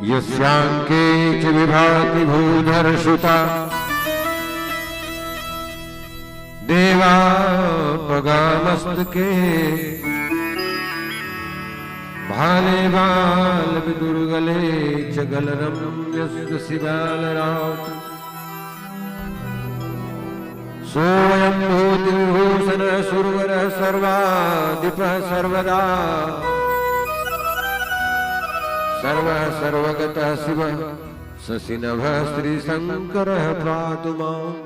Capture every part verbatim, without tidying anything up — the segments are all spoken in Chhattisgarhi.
यस्याङ्के च विभाति भूधरसुता देवा पगामस्तके। भाले बालविदुर्गले च गलरम्यस्य शिवालरात्। सोऽयं भूतिविभूषणः सुरवरः सर्वाधिपः सर्वदा। सर्वः सर्वगतः शिवः शशिनभः श्रीशङ्करः पातु माम्।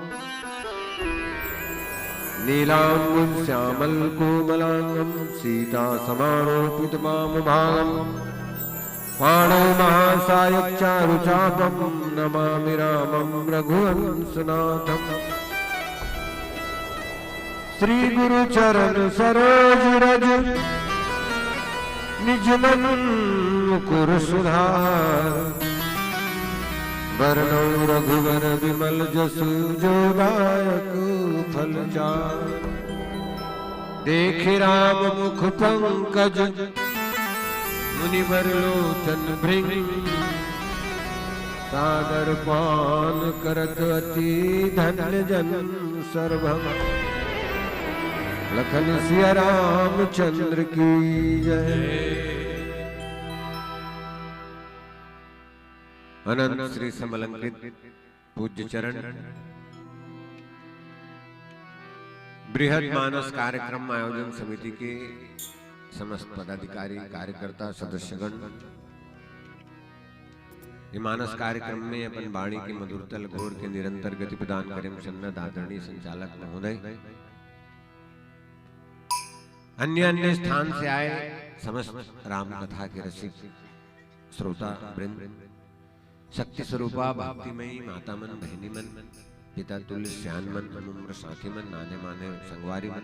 नीलाम्बुजश्यामलकोमलाङ्गं सीतासमारोपितवामभागम्। पाणौ महासायकचारुचापं नमामि रामं रघुवंशनाथम्। श्री गुरु चरण सरोज रज निज मन मुकुर सुधार। बरनउँ रघुवर बिमल जसु जो दायक फल चार। देखे राम मुख पंकज मुनिवर लोचन भृंग। सादर पान करत अति धन्य जन सर्वम। लखन सिया रामचंद्र की जय। अनंत श्री समलंकृत पूज्य चरण, बृहद मानस कार्यक्रम आयोजन समिति के समस्त पदाधिकारी, कार्यकर्ता, सदस्यगण, ये मानस कार्यक्रम में अपन वाणी के मधुरता ल घोर के निरंतर गति प्रदान करे सन्नद्ध आदरणीय संचालक महोदय, अन्य अन्य स्थान से आए समस्त राम कथा के रसिक श्रोता वृंद, शक्ति स्वरूपा भक्तिमयी माता मन, बहिनी मन, पिता तुल्य सियान मन, उम्र साथी मन, नाने माने संगवारी मन,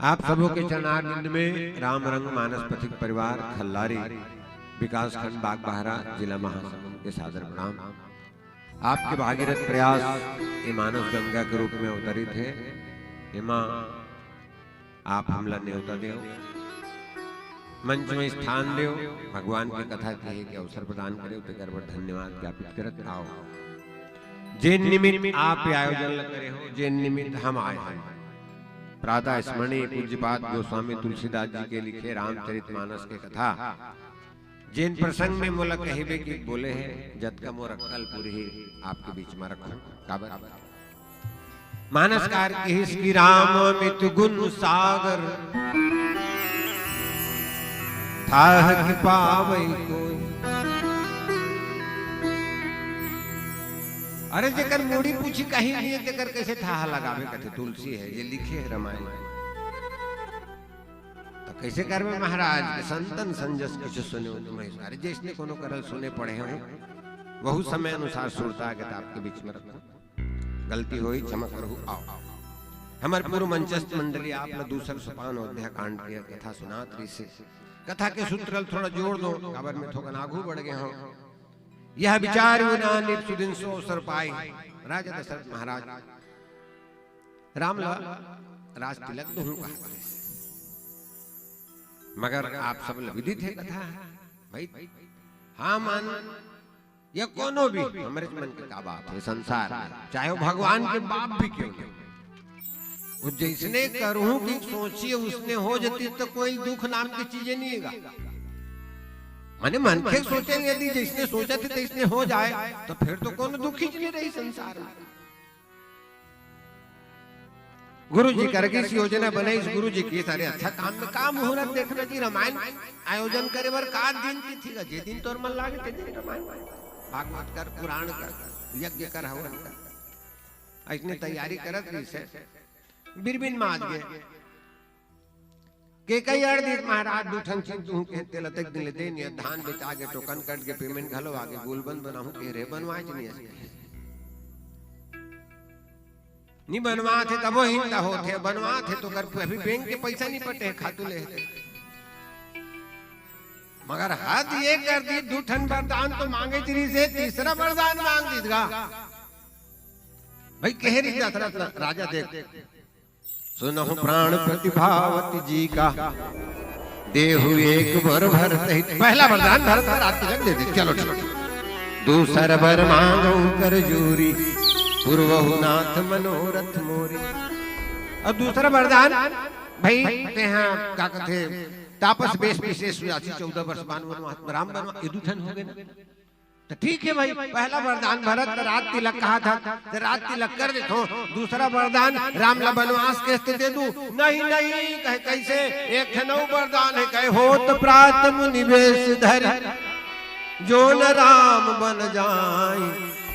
आप सबो के चरणारविंद में राम रंग मानस पथिक परिवार खल्लारी, विकासखंड बागबाहरा, जिला महासमुंद के सादर प्रणाम। आपके भागीरथ प्रयास ये मानस गंगा के रूप में अवतरित हे। एमा आप हमला नेवता देव, मंच में स्थान देव, भगवान के कथा कहे के अवसर प्रदान करे, तेकर बर धन्यवाद ज्ञापित करत आव। जेन निमित्त आप ये आयोजन ल करे हो, जेन निमित्त हम आए हन, प्रातः स्मरणीय पूज्यपाद गोस्वामी तुलसीदास जी के लिखे रामचरित मानस के कथा, जेन प्रसंग में मोला कहिबे कि बोले हे, जतका मोर अक्कल पूरी हे, आपके बीच में रखूं। काबर? मानसकार कहिस कि राम अमित गुन सागर, थाह कि पावै कोई। अरे, जेकर मुड़ी पूछी कहीं नहीं हे, तेकर कैसे थाह लगावे, कथे तुलसी हे, ये लिखे हे रामायण। त कैसे करबे महाराज, के संतन सन जस किछु सुनेउ तुम ऐसा। अरे, जैसने कोनो करल सुने पढ़े हो, वहू समय अनुसार सुरता के त आपके बीच में रखो। गलती होई, क्षमा करहु, आव। हमर पूर्व मंचस्थ मंडली आप ल दूसर सोपान अयोध्या कांड के कथा सुनात रहिसे। कथा के सूत्र ल थोड़ा जोड़ दो, काबर में थोकन आगू बढ़ गए हो। यह विचार विना नृप सुदिन सो अवसर पाई। राजा दशरथ महाराज राम ल राज तिलक दुहूं कहा। मगर आप सब ल विदित हे कथा, भाई, हमन या कोनो भी हमरे मन के का बात हे संसार में, चाहे वो भगवान के बाप भी क्यों ना, वो जैसने करहूं कि सोचिए उसने हो जाती तो कोई दुख नाम की चीजें नहीं हेगा। माने मन के सोचे यदि जैसने सोचत हे तैसने हो जाए, तो फिर तो कोनो दुख ही नहीं रही संसार में। गुरु जी करके इस योजना बनाई, इस गुरु जी की सारे अच्छा काम में का मुहूर्त देखना जी, रामायण आयोजन करे बर का दिन तिथि का, जे दिन तोर मन लागे ते दिन रामायण, भागवत कर, पुराण कर, यज्ञ कर, हवन कर, ऐसने तैयारी करत रहिसे। बिरबिन माज गे के कई अड़ दीस महाराज, दू ठन चीज तुहूं के तेल अतेक दिन ले दे नहीं, धान बेचा गे, टोकन कट गे, पेमेंट घलो आगे, गोलबंद बनाहूं के रे, बनवाए च नहीं अस। नहीं बनवात हे तबो हिंदा होत हे, बनवात हे तो कर अभी बैंक के पैसा नहीं पटे हे, खातू ले हे। मगर हद ये कर दी, दू ठन वरदान तो मांगे च रहिसे, तीसरा वरदान मांग दीस गा। भाई कहे रहिस दशरथ राजा, देख, सुनहु प्राण प्रतिभावती जी का, देहु एक बर भरत ही। पहला वरदान भरत ला रात तिलक दे दे, चलो ठीक। दूसर बर मांगहु कर जोरी, पूरवहु नाथ मनोरथ मोरी। अब दूसरा वरदान, भाई, तेहा का कथे, तापस बेस विशेष हुआ थी, चौदह वर्ष बान वनवास, राम वनवास, ये दू ठन हो गए ना। तो ठीक है भाई, पहला वरदान भरत ला रात तिलक कहा था, तो रात तिलक कर देथों। दूसरा वरदान राम ला वनवास के स्थिति दे दूं, नहीं, नहीं, कहे, कैसे? एक ठन अउ वरदान है, कहे, होत प्रात मुनि बेस धर, जो न राम बन जाय,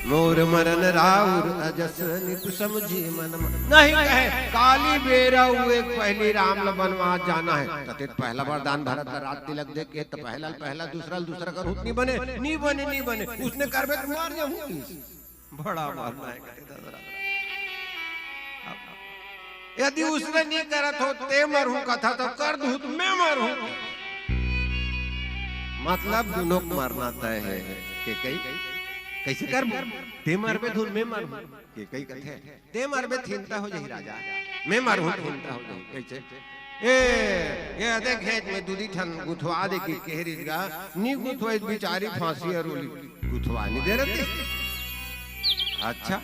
मोर मरन राउर अजस निप समझी मन मा। नहीं कहे, काली बेरा हुए पहली राम ला वनवास जाना है। तो तें पहला वरदान भरत ला रात तिलक दे के, तो पहला, पहला, दूसरा, दूसरा कर होत नहीं बने, नहीं बने, नहीं बने। उसने करबे तो मार जाऊंगी। बड़ा मारना है, कहते दशरथ। अब यदि उसने नहीं करत हो, तें मरहूं कथा, तो कर दूं तो मैं मरहूं। मतलब दोनों को मरना तय है। के कई, कैसे कर? तें मरबे धुन मैं मरहूं। के कई कथे, तें मरबे थिनता हो जाही राजा, मैं मरहूं थिनता हो जाही। कैसे? ए, ये देख, खेत में दूधी ठन गुथवा दे के कह रही गा, नी गुथवाई बिचारी फांसी अरोली, गुथवा नहीं दे रहती। अच्छा,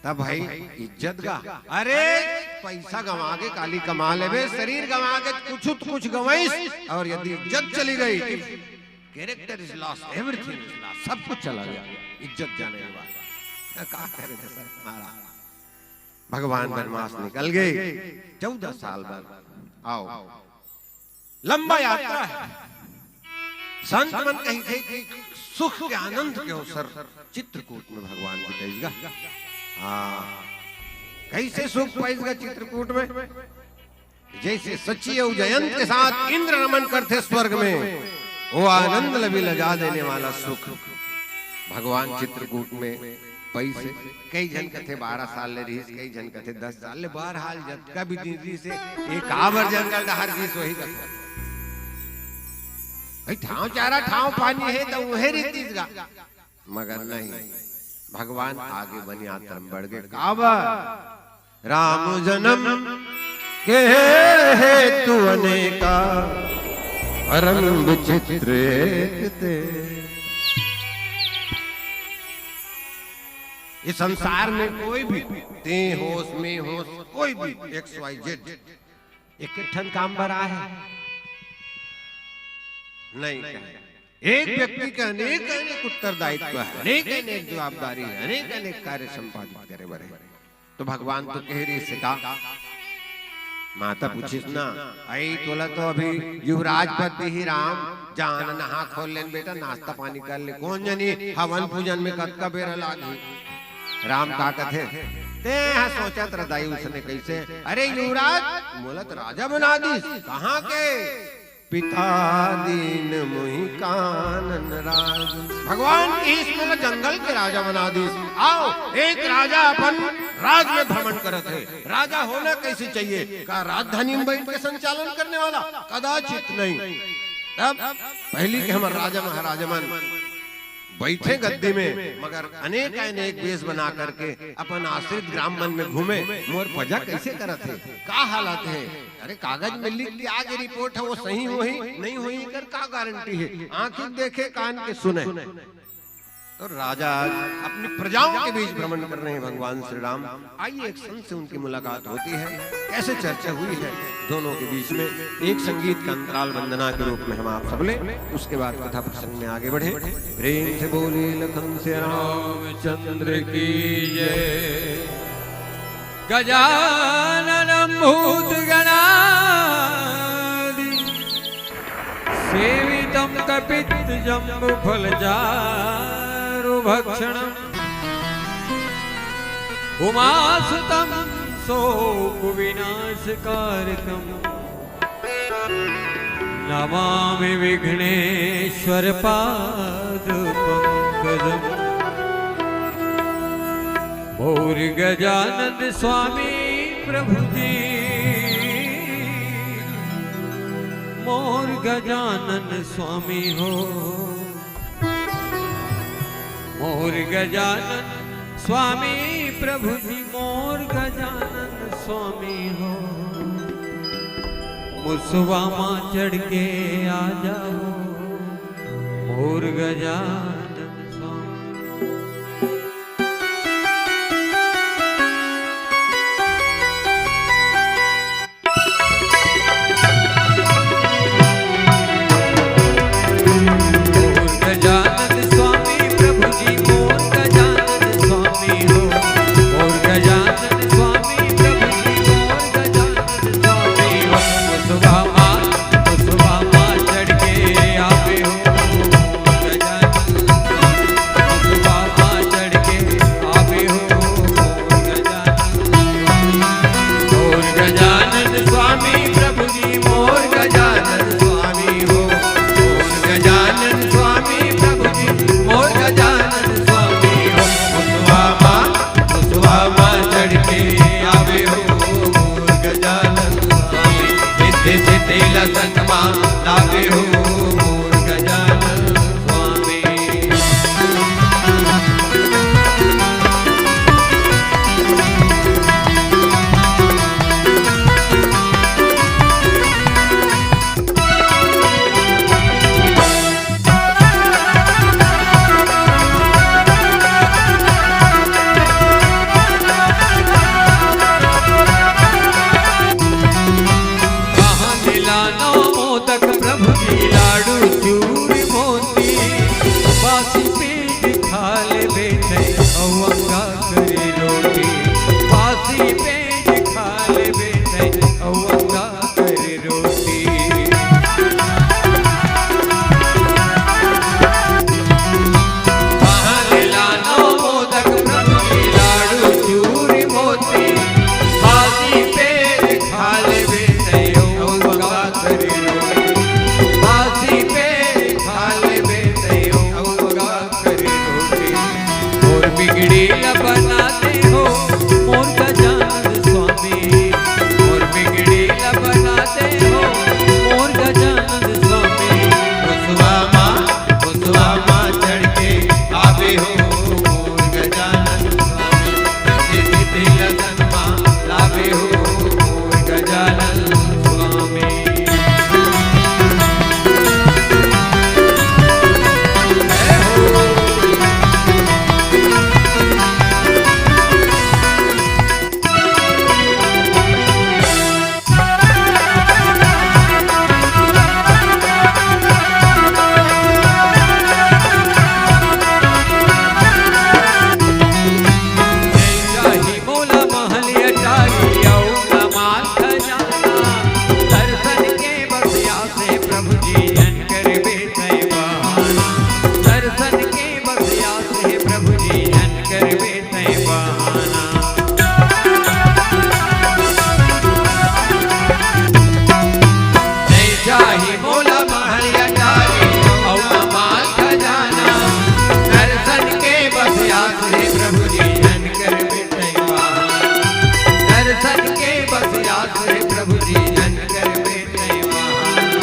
तब भाई इज्जत गा। अरे, पैसा गंवा के काली कमा लेबे, शरीर गंवा के कुछ तो कुछ गंवाइस, और यदि इज्जत चली गई, character is lost, everything is lost, सब कुछ चला गया, इज्जत जाने के बाद। ना का करे थे सर महाराज, भगवान वनवास निकल गए, चौदह साल बाद आओ, लंबा यात्रा है। संत मन कहिथे कि सुख के आनंद के अवसर चित्रकूट में भगवान बिताइस गा। हाँ, कैसे सुख पाइस गा चित्रकूट में? जैसे शची और जयंत के साथ इंद्र रमन करथे स्वर्ग में, वो आनंद ला भी लजा देने वाला सुख भगवान चित्रकूट में पाइस। कई झन कथे बारह साल ले रहिस, कई झन कथे दस साल ले। बहरहाल, जतका भी दिन रहिस हे, ए काबर जंगल डहर गिस, वही कथे। भाई, ठांव चारा, ठांव पानी हे, त उहे रीतिस गा। मगर नहीं, भगवान आगे बन यात्रा में बढ़ गए। काबर? राम जन्म के हेतु अनेका, परम विचित्र एक ते। इस संसार में कोई भी, तें होस, मैं होस, कोई भी, एक्स वाई जेड, एक एक ठन काम बर आए हे? नहीं कहे। एक व्यक्ति के अनेक, अनेक उत्तरदायित्व है, अनेक, अनेक जवाबदारी है, अनेक, अनेक कार्य संपादित करे बर हे। तो भगवान तो कह रही सीता, माता पूछिस ना, आई तोला तो अभी युवराज पद दिही राम, जा न नहा खोल लेन बेटा, नाश्ता पानी कर ले, कोन जनी हवन पूजन में कतका बेरा लागही। राम का कथे, तें हा सोचत रह दाई उसने कैसे, अरे युवराज, मोला तो राजा बना दिस, कहाँ के? पिता दीन मुहि कानन राज। भगवान किहिस मोला जंगल के राजा बना दिस। आओ, एक राजा अपन राज में भ्रमण करत हे। राजा होना कैसे चाहिए? का राजधानी में बैठ के संचालन करने वाला? कदाचित नहीं। तब पहली के हमर राजा महाराजा मन बैठे गद्दी में, मगर अनेक अनेक वेश बना करके अपन आश्रित ग्राम मन में घूमे। मोर प्रजा कैसे करत हे, का हालत हे? अरे, कागज में लिख के आगे रिपोर्ट है, वो सही होही, नहीं होही, एकर का गारंटी हे? आंखी देखे, कान के सुने। तो राजा अपनी प्रजाओं के बीच भ्रमण कर रहे हैं भगवान श्री राम। आइए, एक संत से उनकी मुलाकात होती है, कैसे चर्चा हुई है दोनों के बीच में। एक संगीत का अंतराल वंदना के रूप में हम आप सब लें, उसके बाद कथा प्रसंग में आगे बढ़े। प्रेम से बोले लखन से रामचंद्र की जय। गजाननं भूतगणादि सेवितं कपित्थजम्बूफलचारुभक्षणम्। उमासुतं शोकविनाशकारकम्। नमामि विघ्नेश्वर पाद पंकजम्। मोर गजानन स्वामी प्रभु जी, मोर गजानन स्वामी हो, मोर गजानन स्वामी प्रभु जी, मोर गजानन स्वामी हो। मुसवा मा चढ़ के आ जाओ मोर गजानन स्वामी। मोर गजानन स्वामी प्रभु जी, मोर गजानन स्वामी हो। मोर गजानन स्वामी प्रभु जी, मोर गजानन स्वामी हो। मुसवा मा, मुसवा मा चढ़ के आवे हो मोर गजानन स्वामी। मुसवा मा चढ़ के आवे हो मोर गजानन स्वामी। मोर गजानन स्वामी प्रभु जी, मोर गजानन स्वामी हो। मोर गजानन स्वामी प्रभु जी, मोर गजानन स्वामी हो। मुसवा मा, मुसवा मा चढ़ के आवे हो मोर गजानन स्वामी। सिद्धि सिद्धि ला संग मा लावे हो मोर गजानन स्वामी। कहाँ ले लाना मोदक प्रभु जी, लाडू चूर मोती, बासी पेज खा लेबे तै अउ अंगा करी रोटी, बासी पेज खा लेबे तै अउ अंगा करी रोटी। कहाँ ले लाना मोदक प्रभु जी, लाडू चूर मोती, बासी पेज खा लेबे तै अउ अंगा करी रोटी, बासी पेज खा लेबे तै अउ अंगा करी रोटी। मोर बिगड़ी ला बना दे हो मोर गजानन स्वामी, मोर बिगड़ी ला बना दे हो मोर गजानन स्वामी। मुसवा मा, मुसवा मा चढ़ के आवे हो मोर गजानन स्वामी। सिद्धि सिद्धि ला संग मा लावे हो मोर गजानन स्वामी। चाही मोला महल अटारी अउ कमाल खजाना, दर्शन के बस आस हे प्रभु जी, झन करबे तै बहाना। दर्शन के बस आस हे प्रभु जी, झन करबे तै बहाना। नहीं चाही मोला महल अटारी अउ कमाल खजाना, दर्शन के बस आस हे प्रभु जी, झन करबे तै बहाना। दर्शन के बस आस हे प्रभु जी, झन करबे तै बहाना।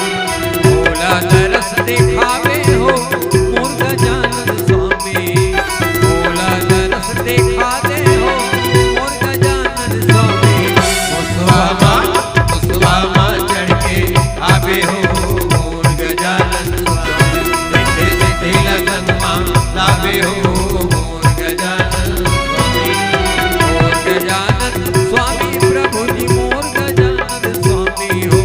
मोला दरस देखावे हो मोर गजानन स्वामी, मोला दरस देखा दे हो मोर गजानन स्वामी। मुसवा मा, मुसवा मा चढ़ के आवे हो मोर गजानन स्वामी। सिद्धि सिद्धि ला संग मा लावे हो मोर गजानन स्वामी। मोर गजानन स्वामी प्रभु जी, मोर गजानन स्वामी हो।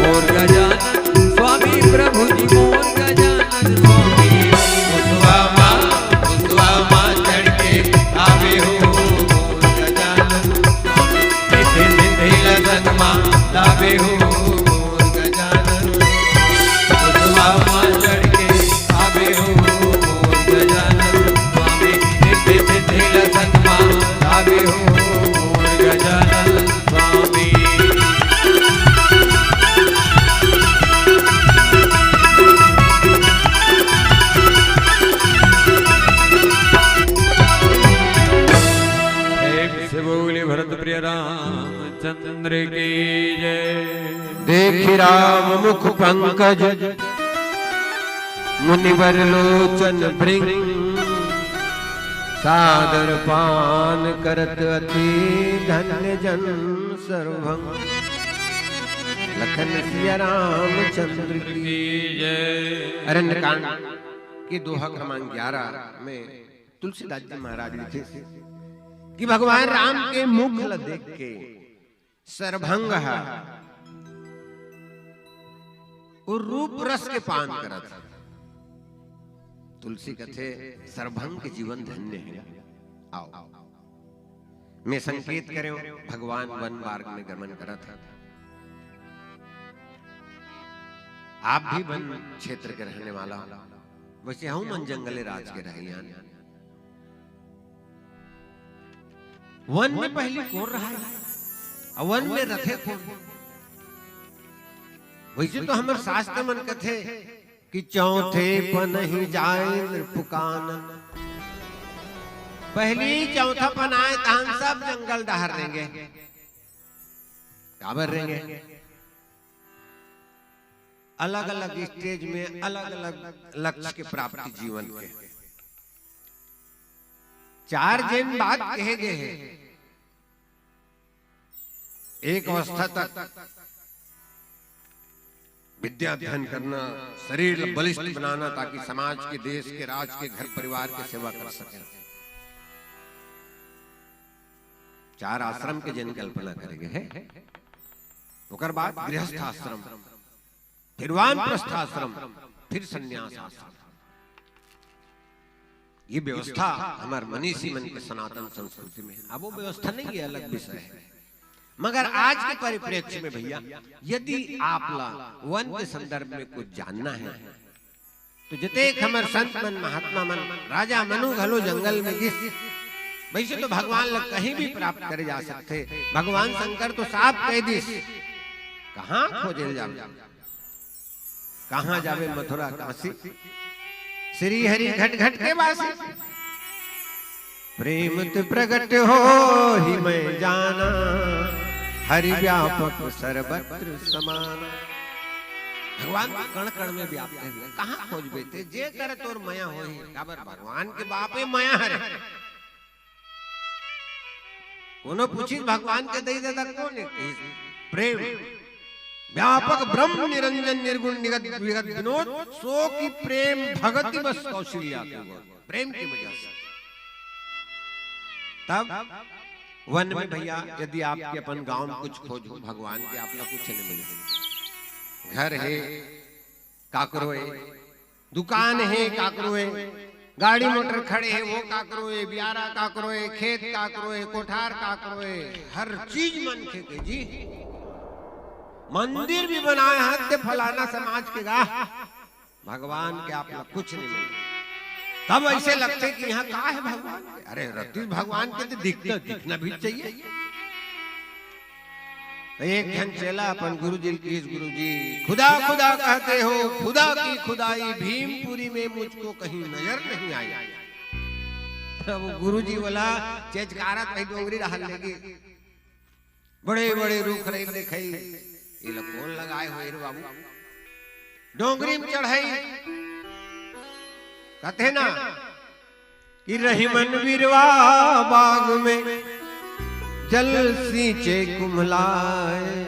मोर गजानन स्वामी प्रभु जी, मोर गजानन स्वामी हो। मुसवा मा, मुसवा मा चढ़ के आवे हो मोर गजानन स्वामी। सिद्धि सिद्धि ला संग मा लावे हो मोर गजानन। मुसवा मा चढ़ के आवे हो मोर गजानन स्वामी। सिद्धि सिद्धि ला संग मा लावे हो मोर गजानन स्वामी। प्रेम से बोले भरत प्रिय रामचंद्र की जय। देखि राम मुख पंकज मुनिवर लोचन भृंग, सादर पान करत अति धन्य जन सर्वभंग। कथन सिया रामचंद्र की जय। अरण्यकांड के दोहा क्रमांक ग्यारह में तुलसीदास जी महाराज लिखे कि भगवान राम के मुख ल देख के सरभंग ह वो रूप रस के पान करत हे। तुलसी कथे, "सरभंग के जीवन धन्य हे।" आओ, मैं संकेत करेंव, भगवान वन मार्ग में गमन करत हे। आप भी वन क्षेत्र के रहने वाला हो, वैसे हम मन जंगले राज के रहइया। वन में पहली कोन रहा हे? अउ वन में रथे कोन? वैसे तो हमर शास्त्र मन कथे कि चौथे पनही जाए नृप कानन। पहली चौथा पन आए, तहन सब जंगल डहर रेंगे। काबर रेंगे? अलग-अलग stage में अलग-अलग लक्ष्य के प्राप्ति जीवन के। चार जेन बात कहे गे हे, एक अवस्था तक विद्या अध्ययन करना, शरीर ल बलिष्ठ बनाना, ताकि समाज के, देश के, राज के, घर परिवार के सेवा कर सके। चार आश्रम के जेन कल्पना करे गे हे, ओकर बाद गृहस्थ आश्रम, फिर वानप्रस्थ आश्रम, फिर संन्यास आश्रम। ये व्यवस्था हमर मनीषी मन के सनातन संस्कृति में हे। अब वो व्यवस्था नहीं हे, अलग विषय हे, मगर आज के परिप्रेक्ष्य में भैया, यदि आप ला वन के संदर्भ में कुछ जानना हे, तो जतेक हमर संत मन, महात्मा मन, राजा मनु घलो जंगल में गिस, वैसे तो भगवान ला कहीं भी प्राप्त करे जा सकथे। भगवान शंकर तो साफ कह दिस, "कहाँ खोजे ल जाबे, कहाँ जाबे मथुरा काशी, श्री हरि घट घट के वासी।" प्रेम ते प्रगट होहि मय जाना, हरि व्यापक सर्वत्र समाना। भगवान कण कण में व्याप्त हे, कहाँ खोजबे ते, जे करे तोर मया होही। काबर भगवान के बापे मया हरे। कोनो पूछिस भगवान के दई ददा कोन हे? कहिस, प्रेम। व्यापक ब्रह्म निरंजन निर्गुण निगत विगत विनोद, सो कि प्रेम भगति बस कौशल्या के बोध। प्रेम की वजह से। तब वन में भैया, यदि आपके अपन गांव में कुछ खोजो भगवान के, आप ला कुछ नहीं मिले। घर हे काकरो हे, दुकान हे काकरो हे, गाड़ी मोटर खड़े हे वो काकरो हे, बियारा काकरो हे, खेत काकरो हे, कोठार काकरो हे, हर चीज मनखे के जी। मंदिर भी बनाए हे ते फलाना समाज के गा, भगवान के आप ला कुछ नहीं मिले। तब ऐसे लगथे कि यहाँ का हे भगवान के? अरे रतिस भगवान के तो दिखना, दिखना भी चाहिए। तो एक झन चेला अपन गुरुजी ल किहिस, "गुरुजी, खुदा खुदा कहते हो, खुदा की खुदाई भीमपुरी में मुझको कहीं नजर नहीं आई।" तब वो गुरुजी वाला चेचकारत वही डोंगरी रहल लेगी। बड़े बड़े रूख रही दिखाई, "ये ला कोन लगाए हो रे बाबू?" डोंगरी में चढ़ाई, कथे ना कि रहिमन बिरवा बाग में, जल सींचे कुम्हलाए,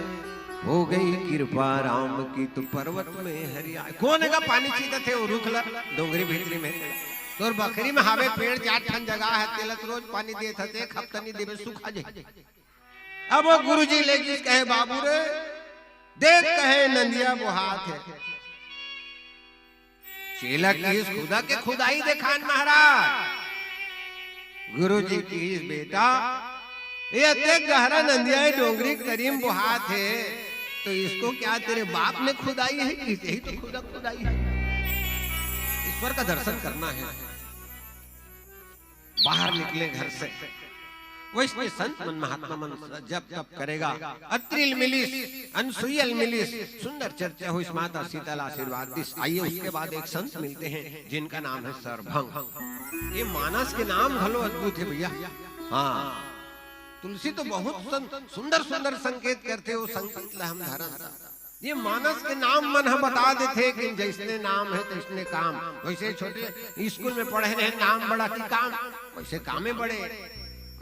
हो गई कृपा राम की तो पर्वत में हरियाए। कोन एगा पानी छींचत हे वो रूख ला, डोंगरी भीतरी में? तोर बखरी में हावे पेड़, चार ठन जगह हे, तेला तो रोज पानी देत हस, एक हफ्ता नहीं देबे, सूखा जाही। अब वो गुरुजी ले गिस, कहे, "बाबू रे, देख कहे नंदिया बोहात हे।" चेला किहिस, "खुदा के खुदाई देखान महाराज।" गुरुजी किहिस, "बेटा, ये अतेक गहरा नंदिया हे, डोंगरी करीम बोहात हे, तो इसको क्या तेरे बाप ने खुदाई है? इसे ही तो खुदा खुदाई है।" ईश्वर का दर्शन करना है। बाहर निकले घर से, वैसने संत मन महात्मा मन जप तप करे गा। अत्रि ल मिलिस, अनसुईया ल मिलिस, सुंदर चर्चा होइस, माता सीता ला आशीर्वाद दिस। आइए, उसके बाद एक संत मिलते हैं जिनका नाम है सरभंग। ये मानस के नाम घलो अद्भुत हे भैया। हाँ, तुलसी तो बहुत सं-, सुंदर सुंदर संकेत करथे, वो संकेत ला हम धरन। ये मानस के नाम मन ह बता देथे कि जैसने नाम हे तैसने काम। वैसे छोटे स्कूल में पढ़े रहे, नाम बड़ा कि काम, वैसे कामे बड़े,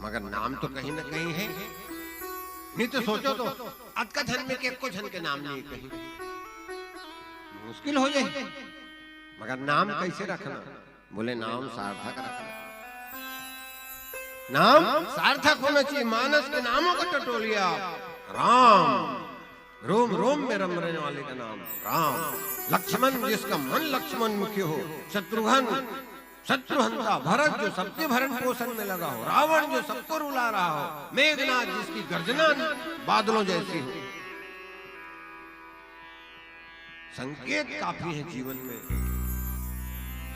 मगर नाम तो कहीं ना कहीं हे। नहीं तो सोचो तो, अतका झन में के एको झन के नाम नहीं कही, मुश्किल हो जाए। मगर नाम कैसे रखना? बोले, नाम सार्थक रखना। नाम सार्थक होना चाहिए। मानस के नामों का टटोलिया राम, रोम रोम में रमने वाले का नाम राम। लक्ष्मण, जिसका मन लक्ष्मण मुखी हो, शत्रुघ्न शत्रुहंता, भरत जो सबके भरण पोषण में लगा हो, रावण जो सबको रुला रहा हो, मेघनाथ जिसकी गर्जना बादलों जैसी हो। संकेत काफी है जीवन में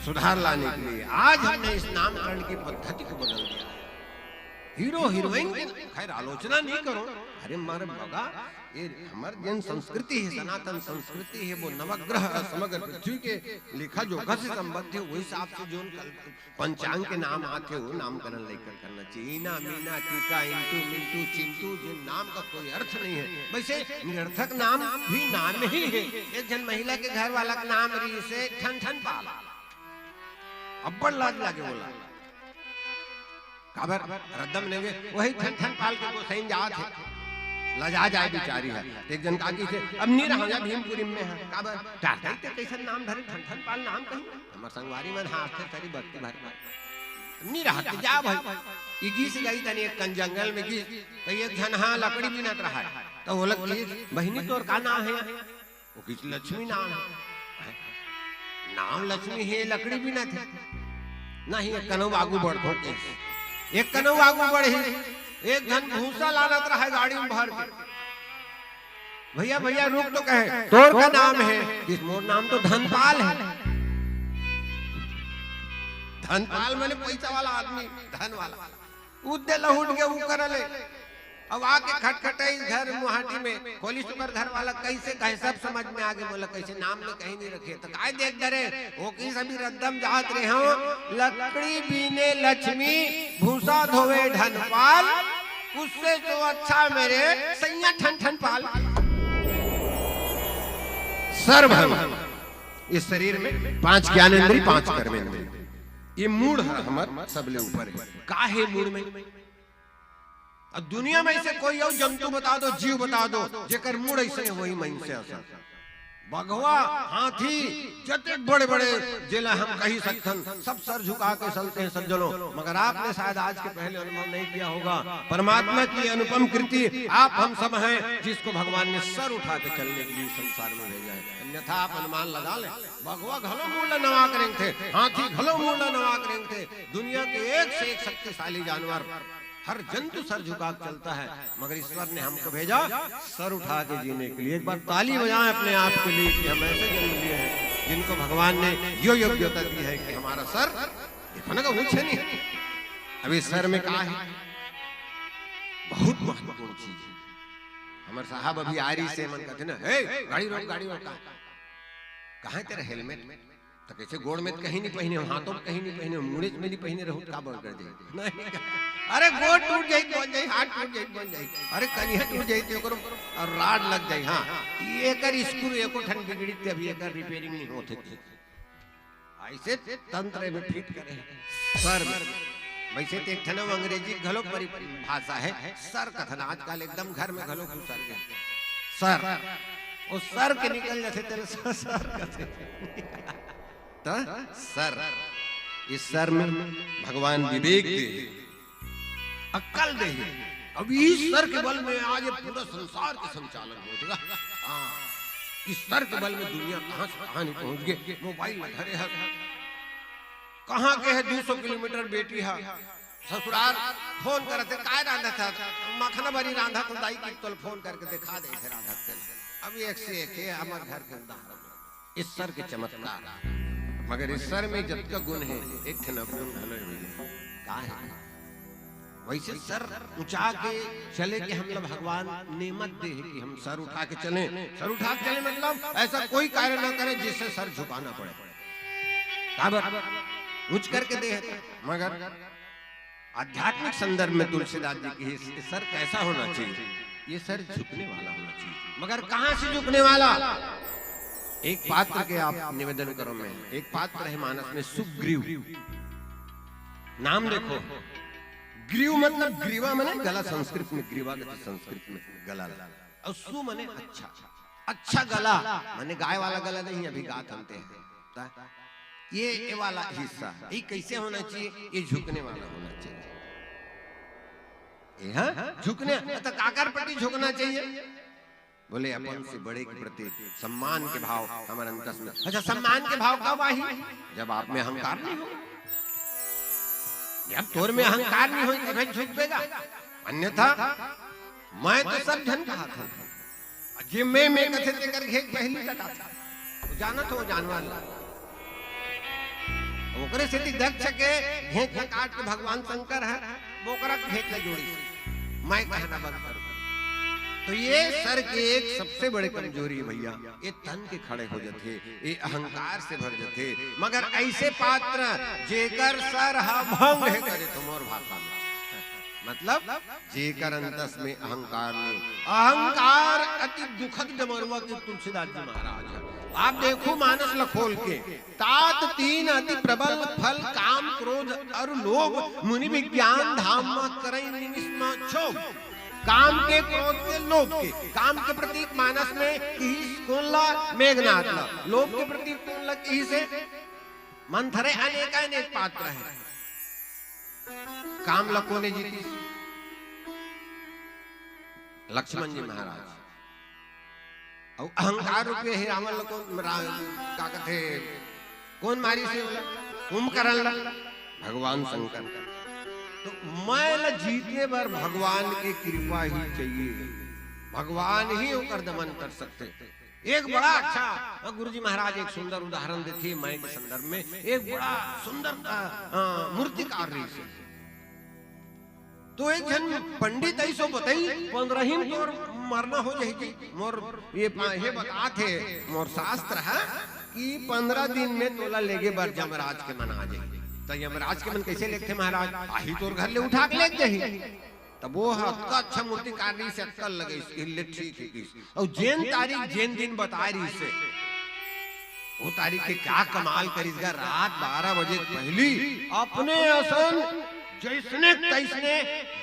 सुधार लाने के लिए। आज हमने इस नामकरण की पद्धति को बदल दिया है। हीरो हीरोइन के, खैर, आलोचना नहीं करो। अरे मारे बगा, ये हमर जन संस्कृति है, सनातन संस्कृति है, वो नवग्रह समग्र पृथ्वी के लेखा जोखा से संबद्ध है, वही हिसाब से जो कल-, पंचांग के नाम आते हो, नामकरण लेकर करना चाहिए। इना, मीना, टीका, इंटू, मिंटू, चिंटू, जिन नाम का कोई अर्थ नहीं है। वैसे निरर्थक नाम भी नाम ही है। एक जन महिला के घर वाला का नाम रही से ठन ठन पाल। अब्बड़ लाज लागे बोला। काबर? रद्दम नेगे, वही ठन ठन पाल के गोसाइन जात है। लजा जाए बिचारी है। एक जन का की से, अब नी रहा या भीमपुरी में है। काबर? चाहता ही ते कैसन नाम धरे, ठन ठन पाल नाम कहीं। हमर संगवारी मन हाथ से सरी बत्ती भर भर। नी रहा ते जा भाई। ई गीस गई तनी एक कन जंगल में गीस। तो एक झन हाँ लकड़ी बीनत रहा है। तो वो लग गीस, बहिनी तोर का नाम है? वो किस लक्ष्मी नाम है? नाम लक्ष्मी है, लकड़ी बीनत है। नहीं, एक कनऊ आगू बढ़ हो के। एक कनऊ आगू बढ़ी, एक झन भूसा लानत रहा है गाड़ी में भर के। भैया, भैया, रुक तो कहे, तोर का नाम है? किस, मोर नाम तो धनपाल है। धनपाल माने पैसा वाला आदमी, धन वाला। उद्दे लहुट के ऊ कर ले। अब आके खटखटाई घर मुहाटी में, खोली सुकर घर वाला कैसे कहे, सब समझ में आगे बोला, कैसे नाम में कहीं नहीं रखे। तो काय देख डरे, वो की सभी रद्दम जात रहे हो, लकड़ी बीने लक्ष्मी, भूसा धोवे धनपाल, उससे तो अच्छा मेरे सैया ठन ठन पाल। सर्वभंग, इस शरीर में पांच ज्ञानेंद्री, पांच कर्मेंद्री, ये मूड़ है हमर सबले ऊपर है। का है मूड़ में? अब दुनिया में ऐसे कोई अउ जंतु बता दो, जीव बता दो, जेकर मूड़ ऐसे है, वही मनुष्य असन। बघवा, हाथी, जतेक बड़े-बड़े जेला हम कही सकथन, सब सर झुका के चलते हैं सज्जनों। मगर आपने शायद आज के पहले अनुभव नहीं किया होगा। परमात्मा की अनुपम कृति आप हम सब हैं, जिसको भगवान ने सर उठा के चलने के लिए संसार में भेजा है। अन्यथा आप अनुमान लगा लें, बघवा घलो मूड़ ला नवा के रेंगथे, हाथी घलो मूड़ ला नवा के रेंगथे। दुनिया के एक से एक शक्तिशाली जानवर, हर जंतु सर झुका के चलता है, मगर ईश्वर ने हमको भेजा सर उठा के जीने के लिए। एक बार ताली बजाएं अपने आप के लिए कि हम ऐसे जन्म लिए हैं जिनको भगवान ने यो योग्यता दी है कि हमारा सर, देखो ना, ऊंचे नहीं है। अब इस सर में का है? बहुत महत्वपूर्ण चीज है। हमर साहब अभी आ रही से मन कहते ना, "हे, गाड़ी रोक, गाड़ी रोक।" कहाँ है तेरा हेलमेट? तो कैसे गोड़ में तो कहीं नहीं पहने हो, हाथों में कहीं नहीं पहने हो, मुड़े में नहीं पहने रहो, का बोल कर जाए? नहीं। अरे गोड़ टूट जाए, बन जाए, हाथ टूट जाए, बन जाए, अरे कनिया टूट जाए, तो करो, और राड लग जाए। हाँ, ये कर स्क्रू एको ठन बिगड़ी, ते अभी एकर रिपेयरिंग नहीं होते थे। ऐसे तंत्र में फिट करे हैं। सर में। वैसे तो एक ठन अंग्रेजी घलो परिभाषा है, सर कथन आजकल एकदम घर में घलो घुसर गया। सर, वो सर के निकल जाते तेरे सर, सर कथे। तो सर, इस सर में भगवान विवेक दे, अक्कल दे। अब इस सर के बल में आज ये पूरा संसार के संचालन हो गया। हाँ, इस सर के बल में दुनिया कहाँ से कहाँ नहीं पहुंच गए। मोबाइल में धरे है, कहाँ के है दो सौ किलोमीटर बेटी है, ससुराल फोन करते, "काय रांधा था?" "मखना बरी रांधा तो दाई," की तो फोन करके दिखा दे थे रांधा के। अब एक से एक है हमारे घर के उदाहरण। ईश्वर के चमत्कार। मगर ईश्वर में जतका गुण है, एक ठन अवगुण घलो है। का है? वैसे सर ऊंचा के चले के हमला भगवान नेमत दे है कि हम सर उठा के चलें। सर उठा के चलें मतलब ऐसा कोई कार्य ना करें जिससे सर झुकाना पड़े। काबर? ऊंच करके दे है। मगर आध्यात्मिक संदर्भ में तुलसीदास जी की ये सर कैसा होना चाहिए? ये सर झुकने वाला होना चाहिए। मगर कहां से झुकने वाला? एक पात्र के आप निवेदन करो, मैं एक पात्र है मानस में सुग्रीव, नाम देखो, ग्रीव मतलब ग्रीवा माने गला, संस्कृत में ग्रीवा कहते, संस्कृत में गला। अउ सु मने अच्छा, अच्छा गला मने गाय वाला गला नहीं, अभी गात हन ते हैं। त ये, ये वाला हिस्सा, ये कैसे होना चाहिए? ये झुकने वाला होना चाहिए। ये, हाँ, झुकने, त काकर प्रति झुकना चाहिए? बोले, अपन से बड़े के प्रति सम्मान के भाव हमर अंतस में। अच्छा, सम्मान के भाव कब आही? जब आप में अहंकार नहीं हो। जब तोर में अहंकार नहीं होही, तभे झुकबे गा। अन्यथा मैं तो सब झन कहाथंव। जे मैं, मैं कथे, तेकर घेंच पहिली कटाथे। वो जानत हो, वो जानवर ला। ओकरे सेती दक्ष के घेंच ल काट के भगवान शंकर ह बोकरा के घेंच ल जोड़िस। मैं कहना बंद कर। तो ये सर के एक सबसे बड़े कमजोरी हे भैया, ये तन के खड़े हो जाथे, ये अहंकार से भर जाथे। मगर ऐसे पात्र जेकर सर ह भंग हे, करे तो मोर भाषा में, मतलब जेकर अंतस में अहंकार नहीं। अहंकार अति दुखद डमरुआ के तुलसीदास जी महाराज ह। आप देखो मानस ल खोल के, तात तीन अति प्रबल फल काम क्रोध अरु लोभ, मुनि विज्ञान धाम म करई निमिष म क्षोभ। काम के, क्रोध के, लोभ के। काम के प्रतीक मानस में किहिस कोन ला? मेघनाथ ला। लोभ के प्रतीक कोन ला किहिस हे? मंथरे अनेकानेक पात्र हे। काम ल कोने जीतिस? लक्ष्मण जी महाराज। अउ अहंकार रूपी हे रावण ल कोन, रा-, का कथे, कोन मारिस हे ओला? कुंभकर्ण ला, भगवान शंकर। तो मैं ल जीते बर भगवान के कृपा ही चाहिए, भगवान ही ओकर दमन कर सकथे। एक बड़ा अच्छा, अ, गुरुजी महाराज एक सुंदर उदाहरण देथे मैं के संदर्भ में, एक बड़ा सुंदर, अ, अ, मूर्तिकार रहिस हे। तो एक झन पंडित अइसो बताइस, पंद्रही म तोर मरना हो जाही जी। मोर ये पा-, हे बतात हे मोर शास्त्र ह कि पंद्रह दिन में तोला लेगे बर यमराज के मन आ जाही। त यमराज के मन कैसे लेगथे महाराज? आही तोर घर ले उठा के लेग जाही। तब वो ह अतका अच्छा मूर्तिकार रहिस हे, अतका लगइस, ले ठीक हे कहिस। अउ जेन तारीख, जेन दिन बताय रहिस हे, वो तारीख के का कमाल करिस गा, रात बारह बजे के पहिली अपने असन जइसने तइसने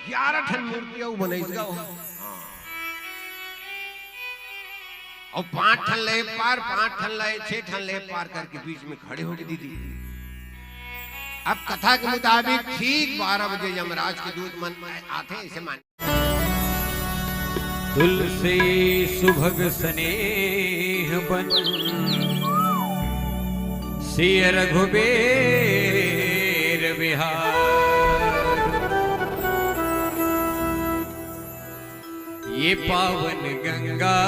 ग्यारह ठन मूर्ति अउ बनइस गा। हाँ। अउ पांच ठन ले पार, पांच ठन ले, छह ठन ले पार करके बीच में खड़े होगे दीदी। अब कथा के मुताबिक ठीक बारह बजे यमराज के दूत मन आथे, अइसे मान। तुलसी सुभग सनेह बन, सिय रघुबीर बिहार। ये पावन गंगा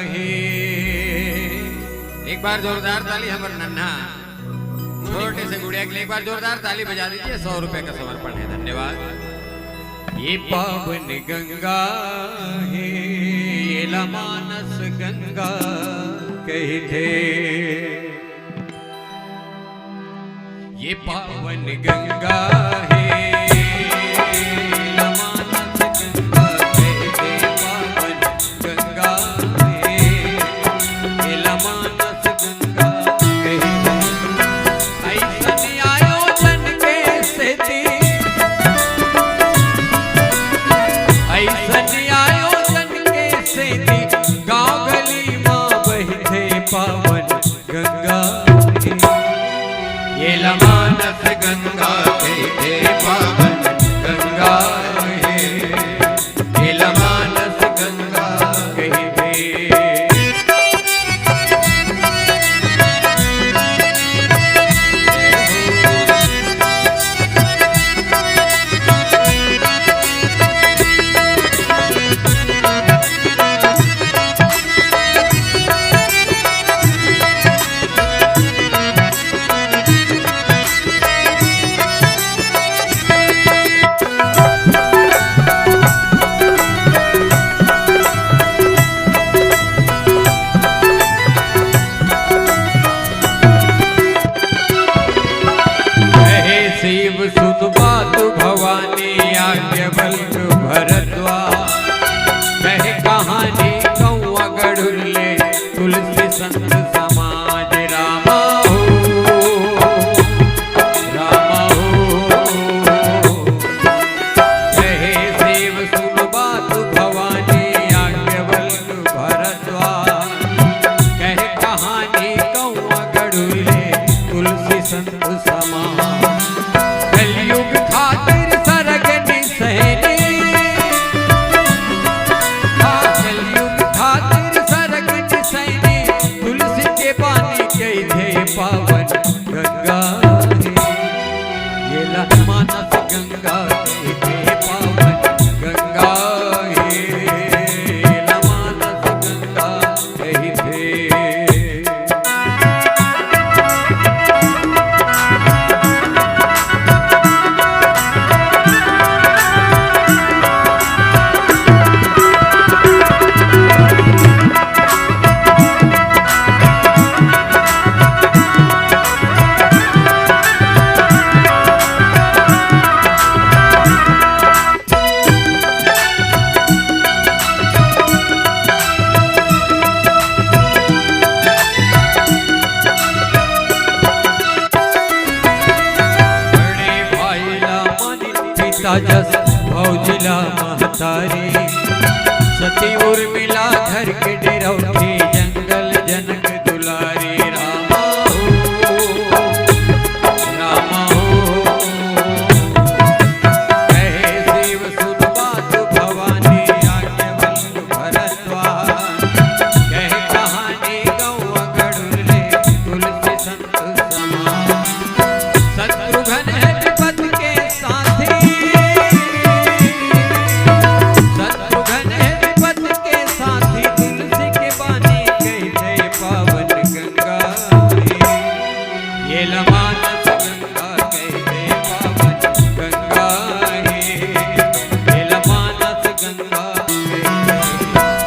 हे। एक बार जोरदार ताली हमर नन्हा छोटे से गुड़िया के लिए, एक बार जोरदार ताली बजा दीजिए। सौ रुपए का समर्पण है, धन्यवाद। ये पावन गंगा हे, एला मानस गंगा कहिथे। ये पावन गंगा हे, एला मानस गंगा कहिथे, पावन गंगा हे, एला मानस गंगा कहिथे। अइसन आयोजन के सेती, अइसन आयोजन के सेती, गाँव गली म बहिथे पावन गंगा हे। एला मानस गंगा कहिथे, पावन गंगा हे। एला मानस गंगा कहिथे। संत समान। कलयुग खातिर सरग निसैनी, हाँ, कलयुग खातिर सरग निसैनी, तुलसी के बानी कहिथे पावन गंगा हे। ये ला मानस गंगा कहिथे पावन गंगा हे, ये ला मानस गंगा कहिथे। बड़े भाई ला मानिन पिता जस, भौजी ला महतारी। सती उर्मिला घर के डेरौठी, जंगल जनक दुलारी। रामा हो, रामा हो, कहे शिव सुन बात भवानी, आके बंधु भरद्वाज। कहे कहानी गौवा गरुड़ ले, तुलसी संत समान। शत्रुघ्न है विपत के साथी, शत्रुघ्न है विपत के साथी, तुलसी के बानी कहिथे पावन गंगा हे। ये ला मानस गंगा कहिथे पावन गंगा हे, ये ला मानस गंगा कहिथे।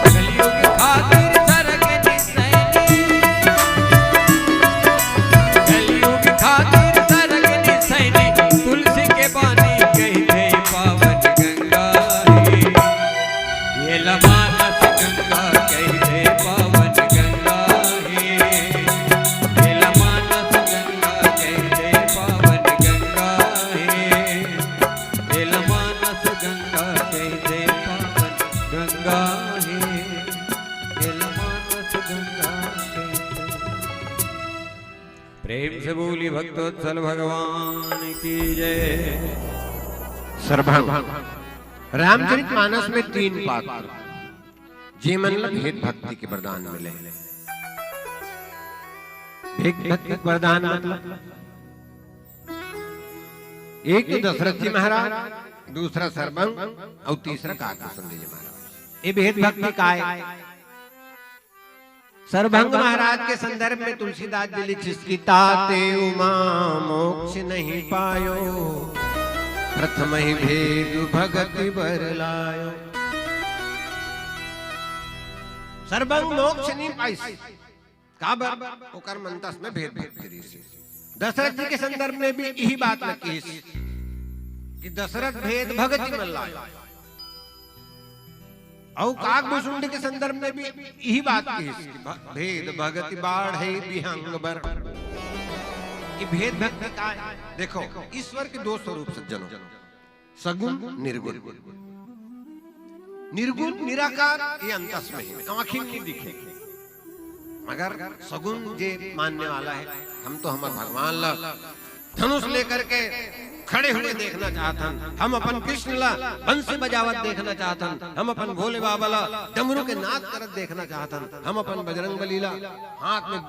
कलयुग खातिर सरग निसैनी, कलयुग खातिर सरग निसैनी, तुलसी के बानी कहिथे पावन गंगा हे। ये ला मानस गंगा कहिथे पावन गंगा हे, ये ला मानस गंगा कहिथे पावन गंगा हे, ये ला मानस गंगा कहिथे पावन गंगा हे, ये ला मानस गंगा कहिथे। प्रेम से बोली भक्तवत्सल भगवान की जय। सरभंग रामचरित मानस में तीन पात्र, जे मन ल भेद भक्ति के वरदान मिले। भेद भक्ति के वरदान मतलब एक तो दशरथ जी महाराज, दूसरा सरभंग और तीसरा काकभूषण जी महाराज। ये भेद भक्ति काय? सरभंग महाराज के संदर्भ में तुलसीदास जी लिखिस कि ताते उमा मोक्ष नहीं पायो, प्रथम ही भेद भगति बर लायो। सरभंग मोक्ष नहीं पाइस। काबर? ओकर मन तस में भेद भक्ति रहिस। दशरथ जी के संदर्भ में भी यही बात ल किहिस कि दशरथ भेद भगति मन लायो। अउ काकभूषुंड के संदर्भ में भी यही बात किहिस कि भ-, भेद भगति बाढ़े बिहंग बर। कि भेद भक्ति का है? देखो, ईश्वर के दो स्वरूप सज्जनों, सगुण, निर्गुण। निर्गुण, निराकार, ये अंतस में है, आंखी में नहीं दिखे। मगर सगुण जे मानने वाला है, हम तो हमर भगवान ला धनुष लेकर के खड़े हुए देखना चाहत हन, हम अपन कृष्ण ला बंसी बजावत देखना चाहत हन, हम अपन भोले बाबा ला डमरू के नाद करत देखना चाहत हन, हम अपन बजरंग बली ला हाथ में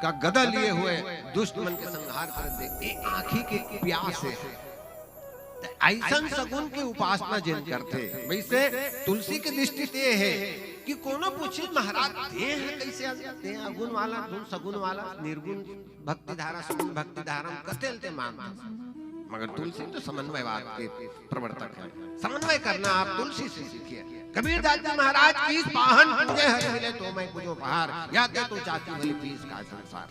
का गदा लिए हुए दुष्ट मन के संहार करत देख, ये आंखी के प्यास है। त अइसन सगुन के उपासना जेन करथे, वइसे तुलसी के दृष्टि ते हे कि कोनो पूछे, "महाराज, ते ह कइसे आ-, ते अगुन वाला, गुन सगुन वाला, निर्गुण भक्ति धारा, सगुन भक्ति धारा म कतेल ते मानथस?" मगर तुलसी तो समन्वयवाद के प्रवर्तक है। समन्वय करना आप तुलसी से सीखिए। कबीरदास जी महाराज किहिस, "पाहन पूजे हरि मिले, तो मैं पूजों पहार, या ते तो चाकी भली पीस का संसार।"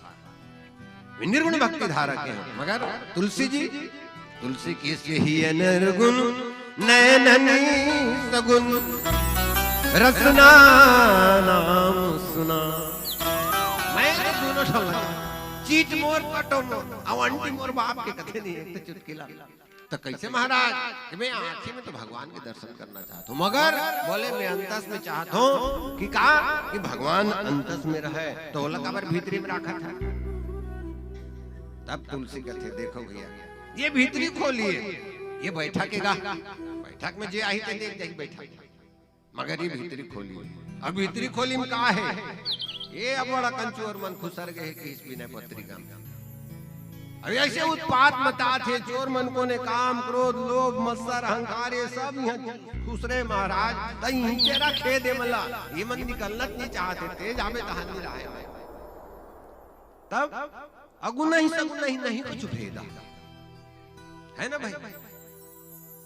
वे निर्गुण भक्ति धारा के हैं, मगर तुलसी जी, तुलसी किहिस, "यही अनरगुन नैननी सगुन, रसना नाम सुना।" मैं तो दोनों ठन लगा, चीट मोर पटो मोर, अउ अंटी मोर बाप के कथे नहीं, एक तो चुटकिला। तो कैसे महाराज? कि मैं आंखी में तो भगवान के दर्शन करना चाहत हूँ, मगर बोले, "मैं अंतस में चाहत हूँ।" कि का? कि भगवान अंतस में रहे, तो ओला काबर भीतरी में रखत है? तब तुलसी कथे, "देखो भैया, ये भीतरी खोली हे, ये बैठक हे गा, बैठक में जे आही ते देख जाही बैठक, मगर ये भीतरी खोली हे।" अब भीतरी खोली में का हे? ये अब बड़ा कन चोर मन खुसर गए हे कि इस विनय पत्रिका में। अब ऐसे उत्पात मचाथे, चोर मन कोन हे, काम, क्रोध, लोभ, मत्सर, अहंकार, ये सब इहाँ खुसरे महाराज, त इहिंचे रखे दे मला, ये मन निकलना नहीं चाहते, तेज आवे तहां नहीं रहे। तब अगुनहि सगुनहि नहीं कुछ भेदा, है ना भाई?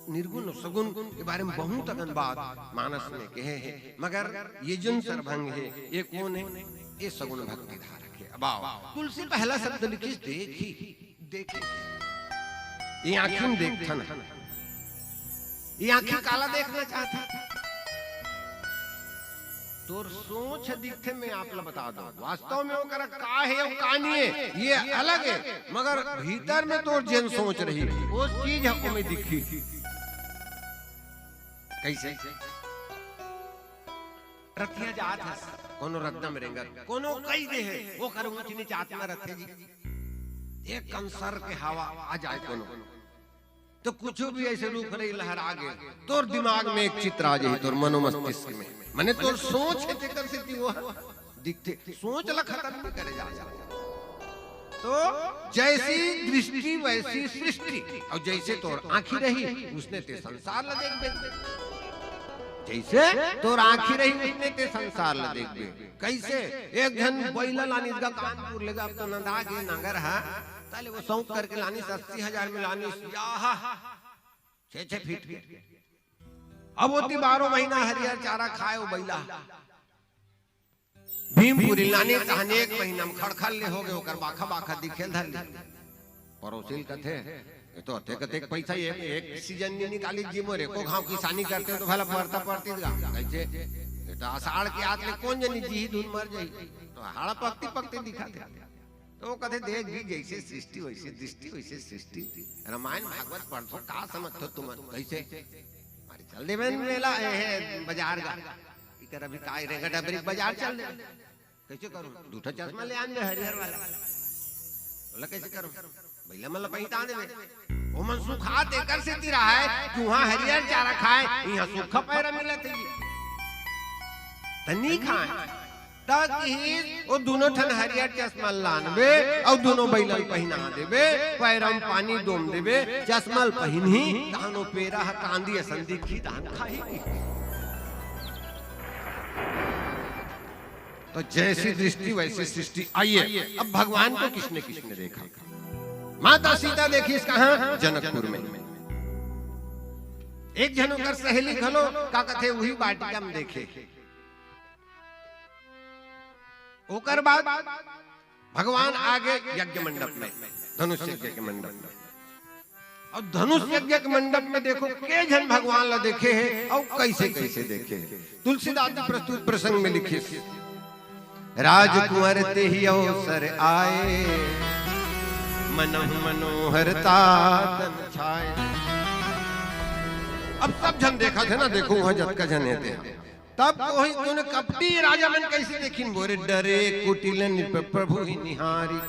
निर्गुण और सगुण के बारे में बहुत अकन बात मानस में कहे हे, मगर ये जन सरभंग हे, ये कोन हे? ये सगुण भक्ति धारक हे। अब आओ, तुलसी पहला शब्द लिखिस, देखी, देखी। ये आँखी में देखथन, ये आँखी काला देखना चाहता? तोर सोच ह दिखथे, मैं आप ला बता दो, वास्तव में ओकर का हे अउ का नहीं हे, ये अलग हे, मगर भीतर में तोर जेन सोच रही, वो चीज ह ओमे दिखी। कैसे? रथिया जात हस, कोनो रद्दा में रेंगत, कोनो कई दे हे, ओकर ऊंच नीच आत्मा रथे जी। एक कन सर के हवा आ जाए कोनो, तो कुछ भी ऐसे रूख रही लहरा गे, तोर दिमाग में एक चित्र आ जाही, तोर मनोमस्तिष्क में, मने तोर सोच हे, तेकर सेती वो दिखथे। सोच ला खत्म नहीं करे जा सकता। तो जैसी दृष्टि वैसी सृष्टि, और जैसे तोर आँखी रही, उसने ते संसार ला देखबे। जैसे तोर आँखी रही, उसने ते संसार ला देखबे। कैसे? एक झन बइला लानिस गा कानपुर ले गा, अब तो नंदा गे नांगर हा, ताले वो शौक करके लानिस, अस्सी हजार में लानिस, या हा, छह छह फीट के। अब ओती बारह महीना हरियर चारा खाए वो बइला। भीमपुरी लानिस तहन एक महीना में खड़खड़ ले हो गए, ओकर बाखा बाखा दिखे धर ले। पड़ोसिल कथे, "ये तो अतेक अतेक पैसा एक, एक सीजन नहीं निकाली जी मोर, एको घाव किसानी करते तो भला परता परती गा।" कैसे? "ये तो आषाढ़ के आत ले कोन जनी जी धुन मर जाई।" तो हाड़ा पकती पकती दिखा दे। तो वो कथे, "देख जी, जैसे सृष्टि वैसे दृष्टि, वैसे सृष्टि। रामायण भागवत पढ़थो, का समझथो तुमन?" कैसे? "अरे चल देबे मेला, ए, हे, बाजार गा।" इकर अभी काय रेंगा डबरी बाजार चल दे। कैसे करूं? दू ठो चश्मा ले आन दे हरियर वाला। बोला, "कैसे करूं?" बइला मन ला पहिटा देबे। ओमन सुखा तेकर सेती रहा है कि वहां हरियर चारा खाए, इहां सूखा पैरा मिलत हे जी। त नी खाए। त किहिस, "ओ दुनो ठन हरियर चश्मा लानबे, अउ दुनो बइला ल पहिना देबे, पैरा म पानी डोम देबे, चश्मा ल पहिनही, तहन ओ पेरा ह कांदी असन दिखही, तहन खाही।" तो जैसी दृष्टि वैसी सृष्टि। आइए, अब भगवान को किसने किसने देखा? माता सीता देखिस कहां? जनकपुर में। एक झन ओकर सहेली घलो, का कथे, उही वाटिका में देखे। ओकर बाद भगवान आगे यज्ञ मंडप में, धनुष यज्ञ के मंडप में। अब धनुष यज्ञ के मंडप में देखो, के झन भगवान ला देखे हे अउ कैसे कैसे देखे हे। तुलसीदास जी प्रस्तुत प्रसंग में लिखिस, "राजकुंवर तेहि अवसर आए, मनहु मनोहरता तन छाए।" अब सब झन देखत हे ना, देखो वहां जतका झन हे ते। तब कोई कोनो कपटी राजा मन कैसे देखिन, बोले, "डरे कुटिल नृप प्रभु ही निहारी,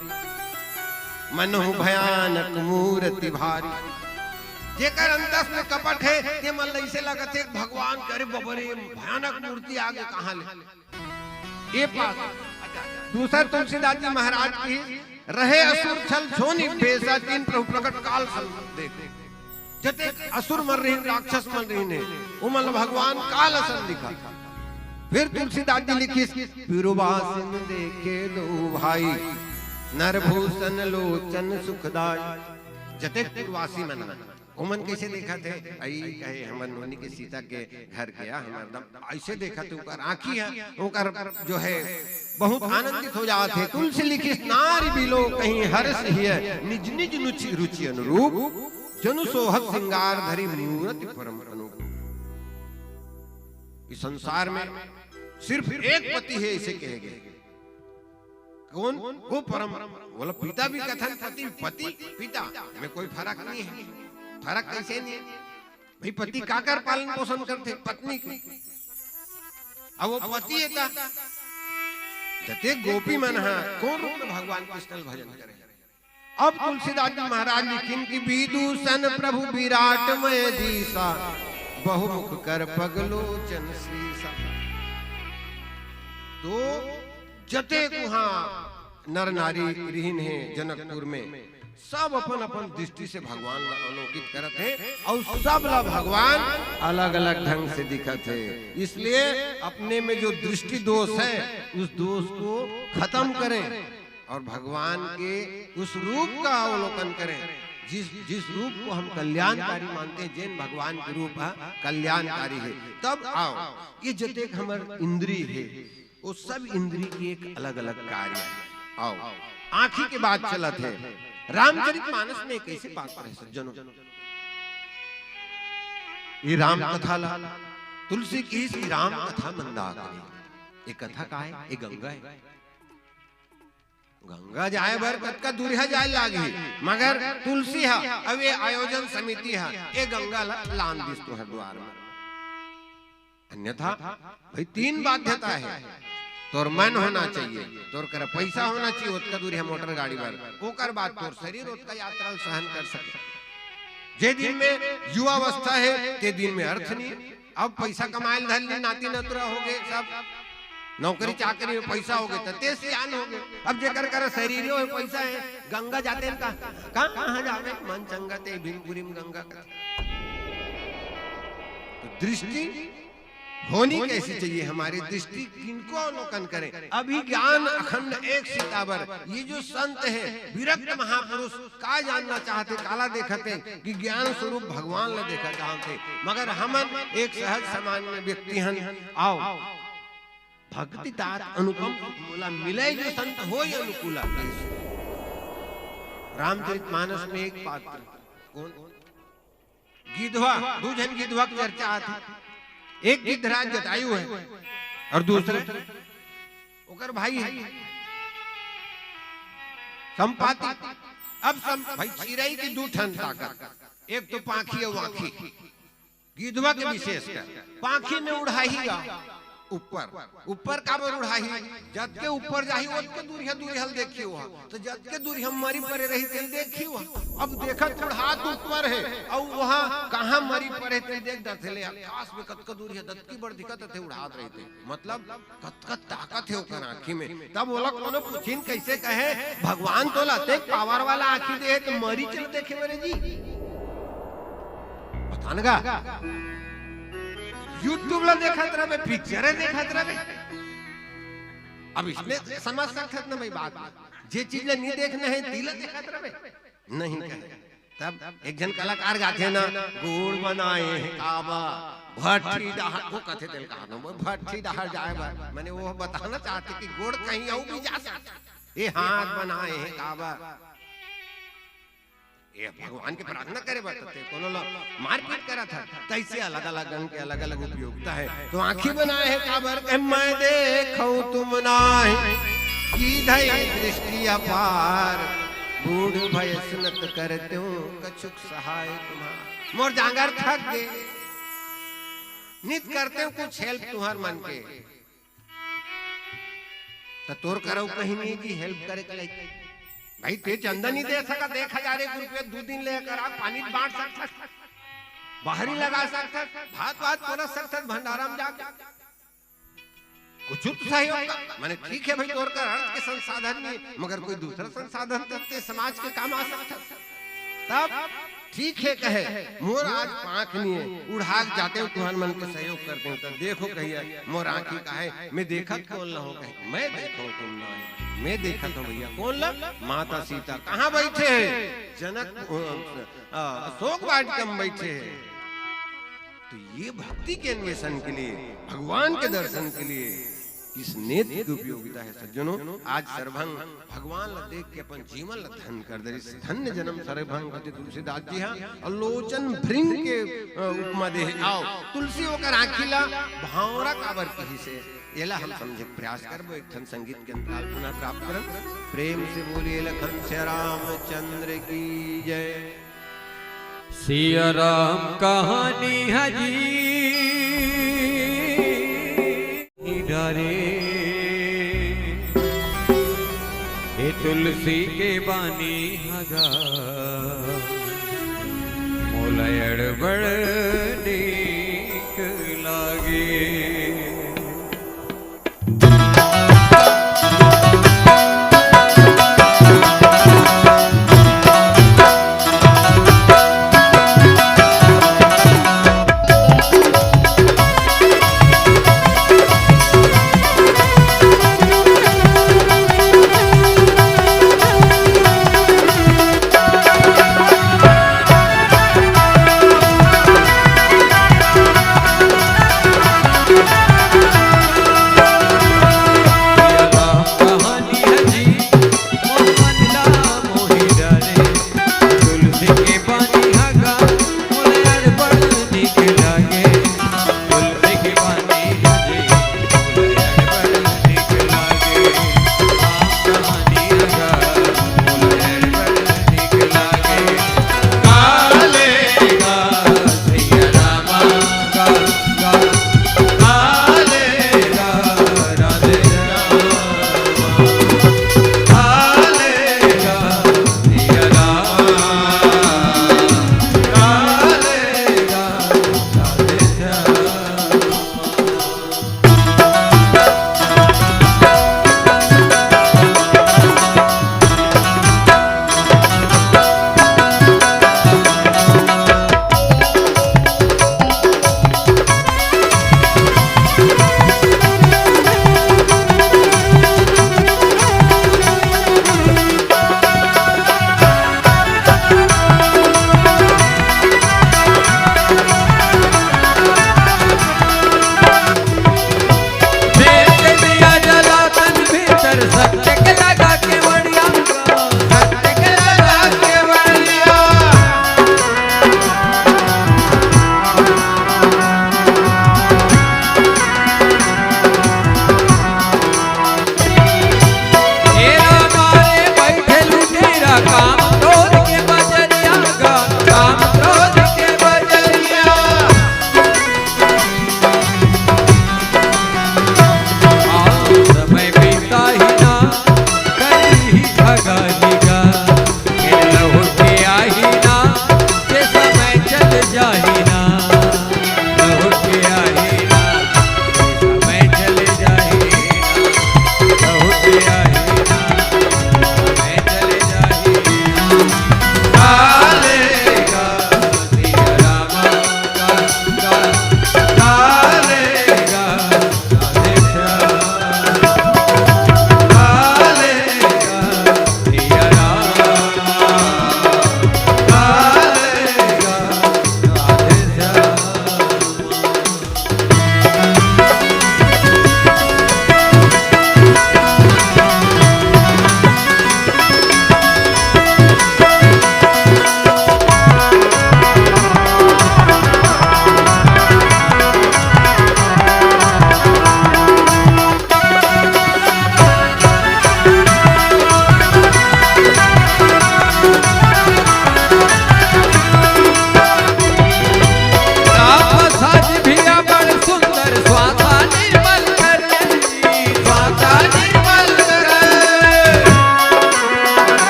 मनहु भयानक मूरति भारी।" जेकर अंतस में कपट हे, ते मन ल अइसे लगत हे, भगवान करे, "बबरे, भयानक मूर्ति आगे कहां ले।" ये पास। दूसर तुलसीदास जी महाराज की, "रहे असुर छल छोनि बेसा, तिन प्रभु प्रकट काल सन देख।" जते असुर मन रहिन, राक्षस मन रहिन हे, ओमन ल भगवान काल असन दिखा। फिर तुलसीदास जी लिखिस, "पुरवासिन देखे दो भाई, नरभूषण लोचन सुखदाई।" जते पुरवासी मन हे, ओमन कैसे देखत हे? अई कहे, "हमर नोनी के सीता के घर गया, हमर दम ऐसे देखत हे, ओकर आँखी हे, ओकर जो हे बहुत आनंदित हो जात हे।" तुलसी लिखिस, "नारी बिलो कहीं हर्ष हिय, निज निज रुचि, रुचि अनुरूप, जनु सोहत सिंगार धरि मूरति परम अनूप।" इस संसार में सिर्फ एक पति हे, इसे कहे गए। कोन? वो परम, बोला, पिता भी कथन पति, पति, पिता में कोई फरक नहीं हे। फरक कैसे नहीं हे? भाई, पति काकर पालन पोषण करथे? पत्नी के। अब वो पति हे ता, जते गोपी मन हे, कोन रूप में भगवान कृष्ण ल भजन करे? अब तुलसीदास जी महाराज लिखिन कि विदूषण प्रभु विराटमय दीसा, बहुमुख कर पगलोचन श्रीसा। तो जतेक उहाँ नर नारी रिहिन हे जनकपुर में, सब अपन अपन दृष्टि से भगवान ला अवलोकित करत हे, अउ सब ला भगवान अलग अलग ढंग से दिखत हे। इसलिए अपने में जो दृष्टि दोष है, उस दोष को खत्म करें और भगवान के उस रूप का अवलोकन करें, जिस जिस रूप को हम कल्याणकारी मानते हैं, जेन भगवान के रूप ह कल्याणकारी हे। तब आओ, ये जतेक हमर इंद्री हे, वो सब इंद्री के एक अलग-अलग कार्य हे। आओ, आँखी के बात चलत हे, रामचरित मानस में एक ऐसे पात्र हे सज्जनों, ये राम कथा ला तुलसी किहिस कि राम कथा मंदाकिनी। ये कथा का हे? ये गंगा हे। गंगा जाए बर कतका दूरिहा जाए लागही, मगर तुलसी ह, अब ये आयोजन समिति ह, ये गंगा ला लान दिस तुहर द्वार में। अन्यथा भाई, तीन बाध्यता हे, तोर मन होना चाहिए, तोर करा पैसा होना चाहिए, ओतका दूरिहा मोटर गाड़ी बर, ओकर बाद तोर शरीर ओतका यात्रा ल सहन कर सके। जे दिन में युवावस्था हे, ते दिन में अर्थ नहीं। अब पैसा कमाए ल धर ली, नाती नतुरा हो गए सब, नौकरी चाकरी में पैसा हो गए, त ते सियान हो गए। अब जेकर करा शरीर हे, पैसा हे, गंगा जाते हैं का? कहाँ, कहाँ जावे? मन चंगा ते भिनपुरी में गंगा कथे। तो दृष्टि होनी कैसी चाहिए हमारी, दृष्टि किनको अवलोकन करें? अभी ज्ञान अखंड एक सीता बर, ये जो संत हे, विरक्त महापुरुष, का जानना चाहते, काला देखते कि ज्ञान स्वरूप भगवान ला देखा चाहते, मगर हमन एक सहज सामान्य व्यक्ति हन। आओ, भक्ति तात अनुपम सुख मोला, मिले जो संत होय अनुकूला। रामचरित मानस में एक पात्र, कौन? गिधवा, दू झन गिधवा के चर्चा आथे। एक गिधराज जटायु हे अउ दूसरे ओकर भाई हे संपाति। अब सम-, भाई, चिरई के दू ठन ताकत, एक तो पाँखी अउ आँखी। गिधवा के विशेष कर, पाँखी में उड़ाही गा ऊपर। ऊपर काबर उड़ाही? जतके ऊपर जाही, ओतके दूरिहा, दूरिहा ल देखही ओहा। तो जतके दूरिहा मरी परे रही, तेल देखही ओहा। अब देखत उड़ात ऊपर हे, अउ ओहा कहाँ मरी परे, तेल देख डरथे ले, आकाश में कतका दूरिहा, दतकी बड़ दिखत हे, उड़ात रहिथे। मतलब, कतका ताकत हे ओकर आँखी में। तब ओला कोनो पूछिन, कैसे कहे, "भगवान तोला अतेक पावर वाला आँखी दे हे, त मरीच ल देखे बर जी?" बता न गा। YouTube ला देखत रहबे, पिक्चर देखत रहबे। अब इसमें समझ सकत न भाई बात, जे चीज ला नहीं देखना हे, तिला देखत रहबे। नहीं कहे। तब एक झन कलाकार गाथे ना, "गोड़ बनाए हे काबर, भट्ठी डहर," वो कथे तेल कहा ना, "वो भट्ठी डहर जाए बर।" माने वो बताना चाहथे कि गोड़ कहीं अउ भी जा सकथे। "ये हाथ बनाए हे काबर।" ये भगवान के प्रार्थना करे बर, त ते कोनो ला मारपीट करत हस। तैसे अलग-अलग अंग के अलग-अलग उपयोगिता हे। तो आँखी बनाए हे काबर, कहे, "मैं देखौं तुम नाहीं, कीधै दृष्टि अपार, बूढ़ भए सुनत करतेंव कछुक सहाय तुम्हार।" मोर जांगर थक गे, नित करतेंव कुछ help तुंहर मन के। त तोर करा कहीं नहीं जी help करे के लायक। भाई, ते चंदा नहीं दे सकत, एक हजार एक रुपया दू दिन ले कर आ, पानी बांट सकत हस, बहरी लगा सकत हस, भात वात परस सकत हस, भंडारा में जाके कुछ तो सहयोग कर। माने ठीक हे भाई, तोर करा अर्थ के संसाधन नहीं, मगर कोई दूसरा संसाधन तो ते समाज के काम आ सकत हस। तब ठीक हे कहे, "मोर आज पाँख नहीं हे, उड़ाक जातेंव, तुंहर मन के सहयोग करतेंव।" त देखो कहिया, मोर आँखी का हे, मैं देखत कोन ला हों कहे, "मैं देखौं तुम नाहीं, मैं देखत हों भैया।" कोन ला? माता सीता कहाँ बैठे हे? जनक, अ, अ, अशोक वाटिका में बैठे हे। तो ये भक्ति के अन्वेषण के लिए, भगवान के दर्शन के लिए इस नेत्र की उपयोगिता हे सज्जनों। आज सर्वभंग भगवान ला देख के अपन जीवन ला धन कर दे। इस धन्य जन्म सर्वभंग कथे तुलसीदास जी हा, अउ लोचन भृंग के, अ, उपमा दे हे। आओ, तुलसी ओकर आँखी ला भौंरा काबर किहिसे, एला हम समझे के प्रयास करबो। एक ठन संगीत के अंतराल पुनः प्राप्त करन। प्रेम से बोलिए लखन सिया रामचंद्र की जय। सिया राम कहानी हजी डरे, ए तुलसी के बानी हगा मोला अड़बड़ नीक लागे।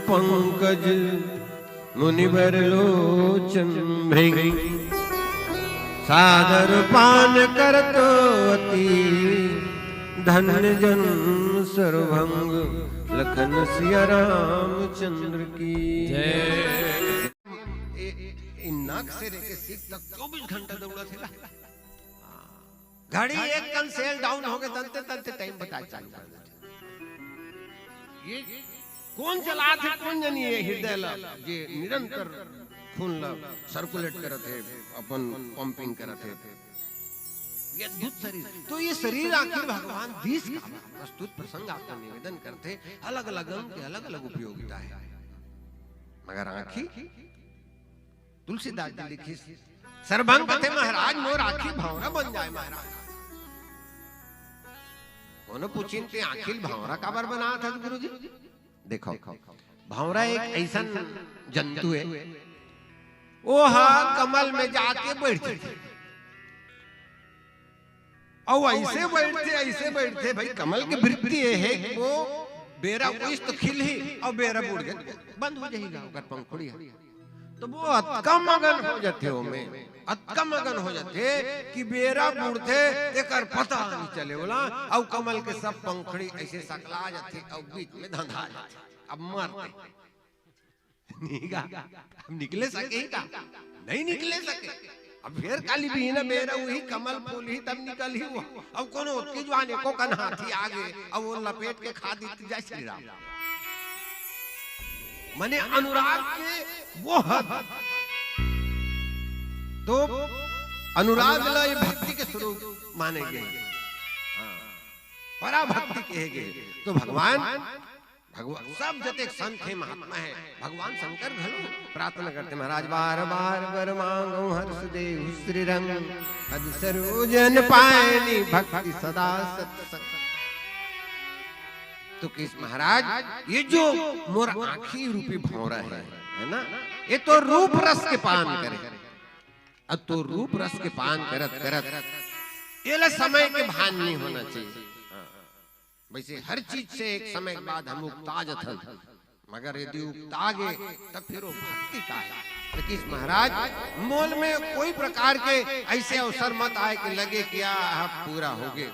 पंकज मुनिवर लोचन भृंग। सादर पान करत अति धन्य जन सर्वभंग। लखन सिया रामचंद्र की जय। ए, ए, इन नाक से लेके सीख तक चौबीस घंटा दौड़ा थे ना। घड़ी एक कन सेल डाउन हो गए, तंते तंते टाइम बताए चालू कर देथे। ये कौन चलाथे, कौन जनी ये हृदय ला, जे निरंतर खून ला सर्कुलेट करत हे, अपन पंपिंग करत हे। ये अद्भुत शरीर। तो ये शरीर आखिर भगवान दीस का प्रस्तुत प्रसंग आपका निवेदन करथे, अलग-अलग अंग के अलग-अलग उपयोगिता हे। मगर आँखी तुलसीदास जी लिखिस, सरभंग कथे महाराज मोर आँखी भौंरा बन जाए महाराज। कोनो पूछिन ते आँखी ल भौंरा काबर बनात हस गुरुजी? देखो, भौंरा एक ऐसन जंतु हे, वो हा कमल में जाके बैठ जाथे। अउ ऐसे बैठथे, ऐसे बैठथे, भाई, कमल के वृत्ति ये हे कि वो बेरा उइस तो खिलही अउ बेरा बुड़ गे बंद हो जाही गा ओकर पंखुड़ी ह। तो वो अतका मगन हो जाथे ओमे, अतका मगन हो जाथे कि बेरा बुड़थे, एकर पता नहीं चले ओला। अउ कमल के सब पंखुड़ी ऐसे सकला जाथे अउ बीच में धंधा जाथे, अब मरथे। नहीं गा, अब निकले सके ही का? नहीं निकले सके। अब फेर काली बिहना बेरा उही कमल फूलही तब निकलही वो। अब कोनो ओतकी जुआन एको कन हाथी आगे, अब वो लपेट के खा दी जय श्री राम। मने अनुराग के वो हद। तो अनुराग ला ये भक्ति के स्वरूप माने गए। हाँ। पराभक्ति कहे गए। तो भगवान भगवान सब जतेक संत हे, महात्मा हे, भगवान शंकर घलो प्रार्थना करथे, महाराज बार बार वर मांगो हर्ष देहु श्री रंग, पद सरोजन पायनी भक्ति सदा सत्संग। तो किस महाराज, ये जो मोर आँखी रूपी भौंरा हे, है ना, ये तो रूप रस के पान करे, अब तो रूप रस के पान करत करत एला समय के भान नहीं होना चाहिए। हाँ। वैसे हर चीज से एक समय के बाद हम उगता जथन, मगर यदि उगता गे तब फिर वो भक्ति का है। तो किस महाराज, मोल में कोई प्रकार के ऐसे अवसर मत आए कि लगे कि आ, अब पूरा हो गए।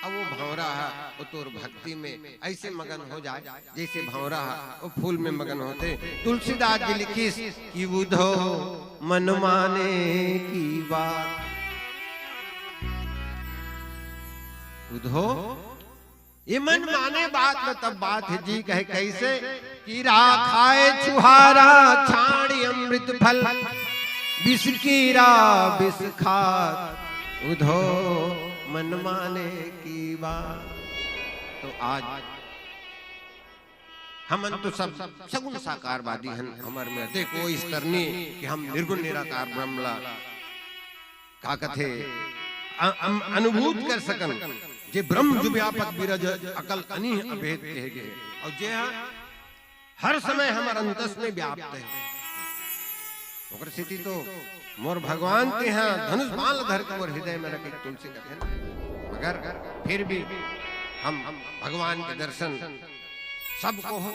अब वो भौंरा है, वो तोर भक्ति में ऐसे मगन हो जाए जैसे भौंरा है वो फूल में मगन होथे। तुलसीदास जी लिखिस कि उधो मन माने की बात। उधो ये मन माने बात में तब बात है जी, कहे कैसे कि राखाए छुहारा छाड़ी अमृत फल, विष कीरा विष खात उधो मन माने की बात। तो आज हमन तो सब सगुण साकारवादी हन, हमर में देखो इस तरनी कि हम निर्गुण निराकार ब्रह्म ला का कथे अ-, अम-, अनुभूत कर सकन, जे ब्रह्म जो व्यापक बीरज अकल अनीह अभेद कहे गए, और जे ह हर समय हमर अंतस में व्याप्त है। ओकर सेती तो मोर भगवान तेहा धनुष बाण धर के मोर हृदय में रखे तुलसी कथे ना। मगर फिर भी हम भगवान के दर्शन सबको हो,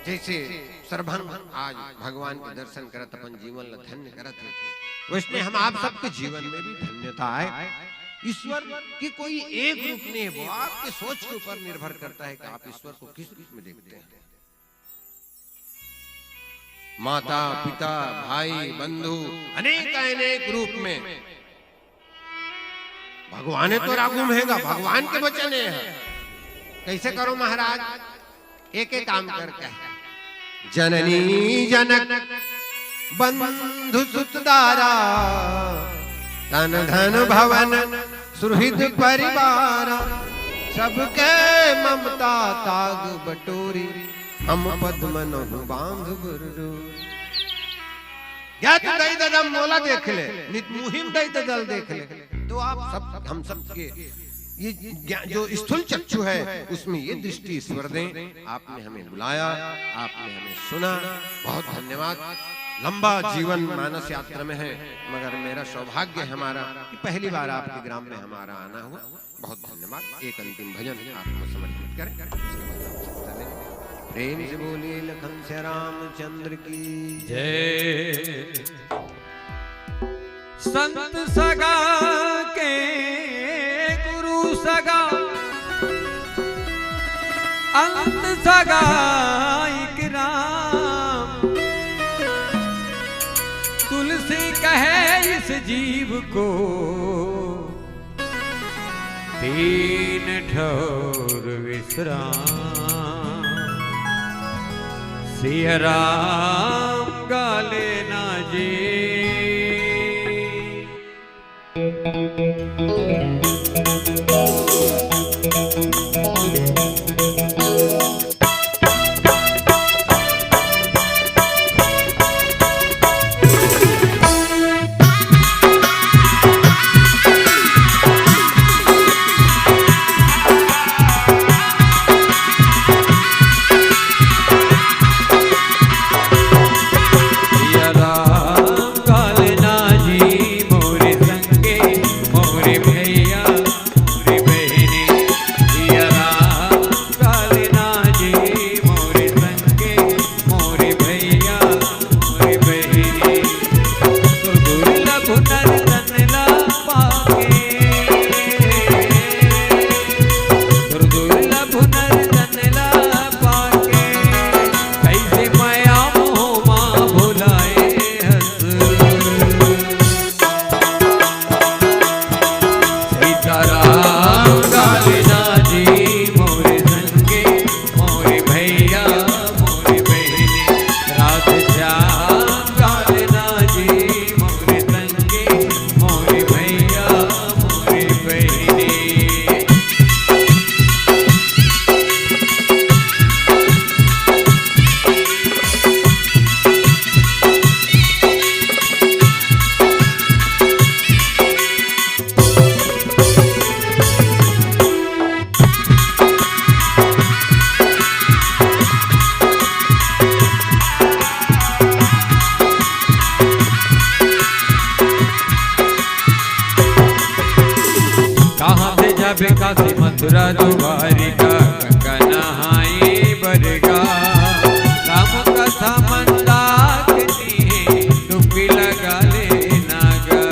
जैसे सरभंग आज भगवान के दर्शन करत अपन जीवन ला धन्य करत है, वैसने हम आप सबके जीवन में भी धन्यता आए। ईश्वर की कोई एक रूप नहीं है, वो आपके सोच के ऊपर निर्भर करता है कि आप ईश्वर को किस रूप में देखते हैं। माता, पिता, भाई, बंधु, अनेक अनेक रूप में भगवान तो रागुम हैगा, भगवान के वचन है। कैसे करो महाराज? एक एक काम करके, जननी जनक बंधु सुत दारा, तन धन भवन सुहृद परिवारा, सबके ममता ताग बटोरी, हम पद मनहु बांध गुरु। या तो दई ददम मोला देख ले, नित मुहिम दई ददल देख ले। तो आप सब, हम सब के ये ज्ञा-, जो स्थूल चक्षु है, उसमें ये दृष्टि ईश्वर दें। आपने हमें बुलाया, आपने हमें सुना, बहुत धन्यवाद। लंबा जीवन मानस यात्रा में है, मगर मेरा सौभाग्य हमारा कि पहली बार आपके ग्राम में हमारा आना हुआ। बहुत धन्यवाद। एक अंतिम भजन आपको समर्पित करें, उसके बाद आप सब चलें। प्रेम से बोलिए लखन से रामचंद्र की जय। संत सगा के गुरु सगा, अंत सगा एक राम। तुलसी कहे इस जीव को, तीन ठौर विश्राम। सिया राम गाले ना जी। कहाँ से जाबे काशी मथुरा द्वारिका, गंगा नहाए बरगा। राम कथा मंदाकिनी है, डुबकी लगा ले नागर।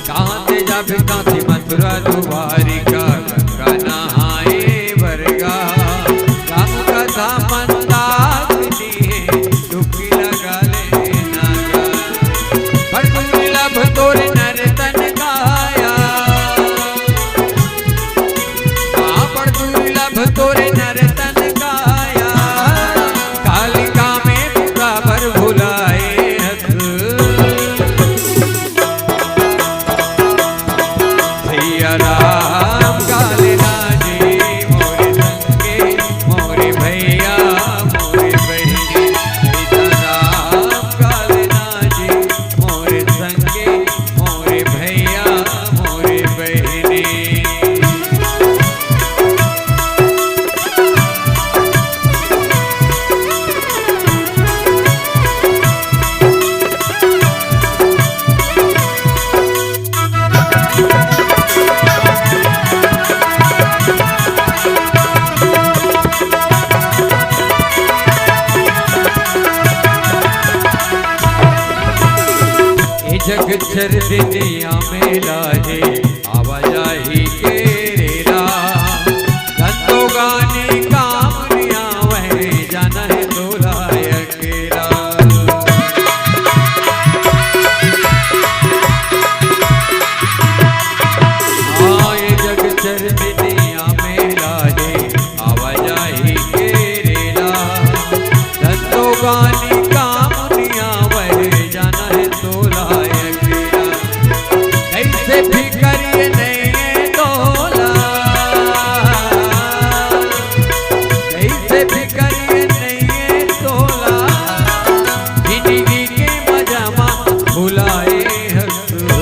कहाँ से जाबे काशी मथुरा द्वारिका, गंगा नहाए बरगा। राम कथा मंदाकिनी है, डुबकी लगा ले नागर। बड़ दुर्लभ तोर नर तन काया। हाँ, बड़ दुर्लभ तोर नर तन काया। कालिका में पुकावर भुलाए हस। सिया राम काले ना जी मोरे संगे, मोरे भैया, मोरे बहिनी। सीता राम काले ना जी मोरे संगे, मोरे भैया, मोरे बहिनी। ए जग चर दुनिया में लाहे आवाजाही के रेला। धंधो गानी काम रिया वह जाना है तोला अकेला। हाँ, ए जग चर दुनिया में लाहे आवाजाही के रेला। धंधो गानी काम रिया वह जाना है तोला अकेला। कैसे भी करिए नहीं ये तोला, कैसे भी करिए नहीं ये तोला। जिंदगी के मजा मा भुलाए हस हो।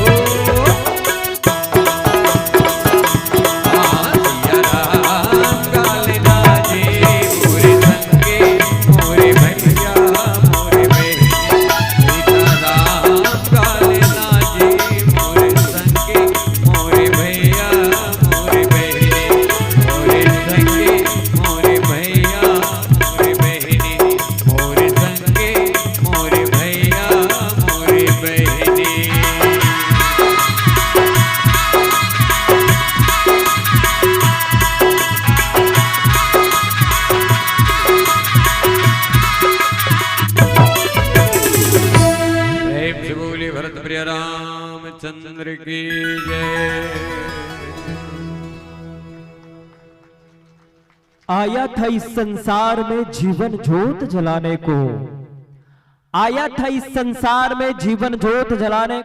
चंद्र की जय। आया था इस संसार में जीवन ज्योत जलाने को, आया था इस संसार में जीवन ज्योत जलाने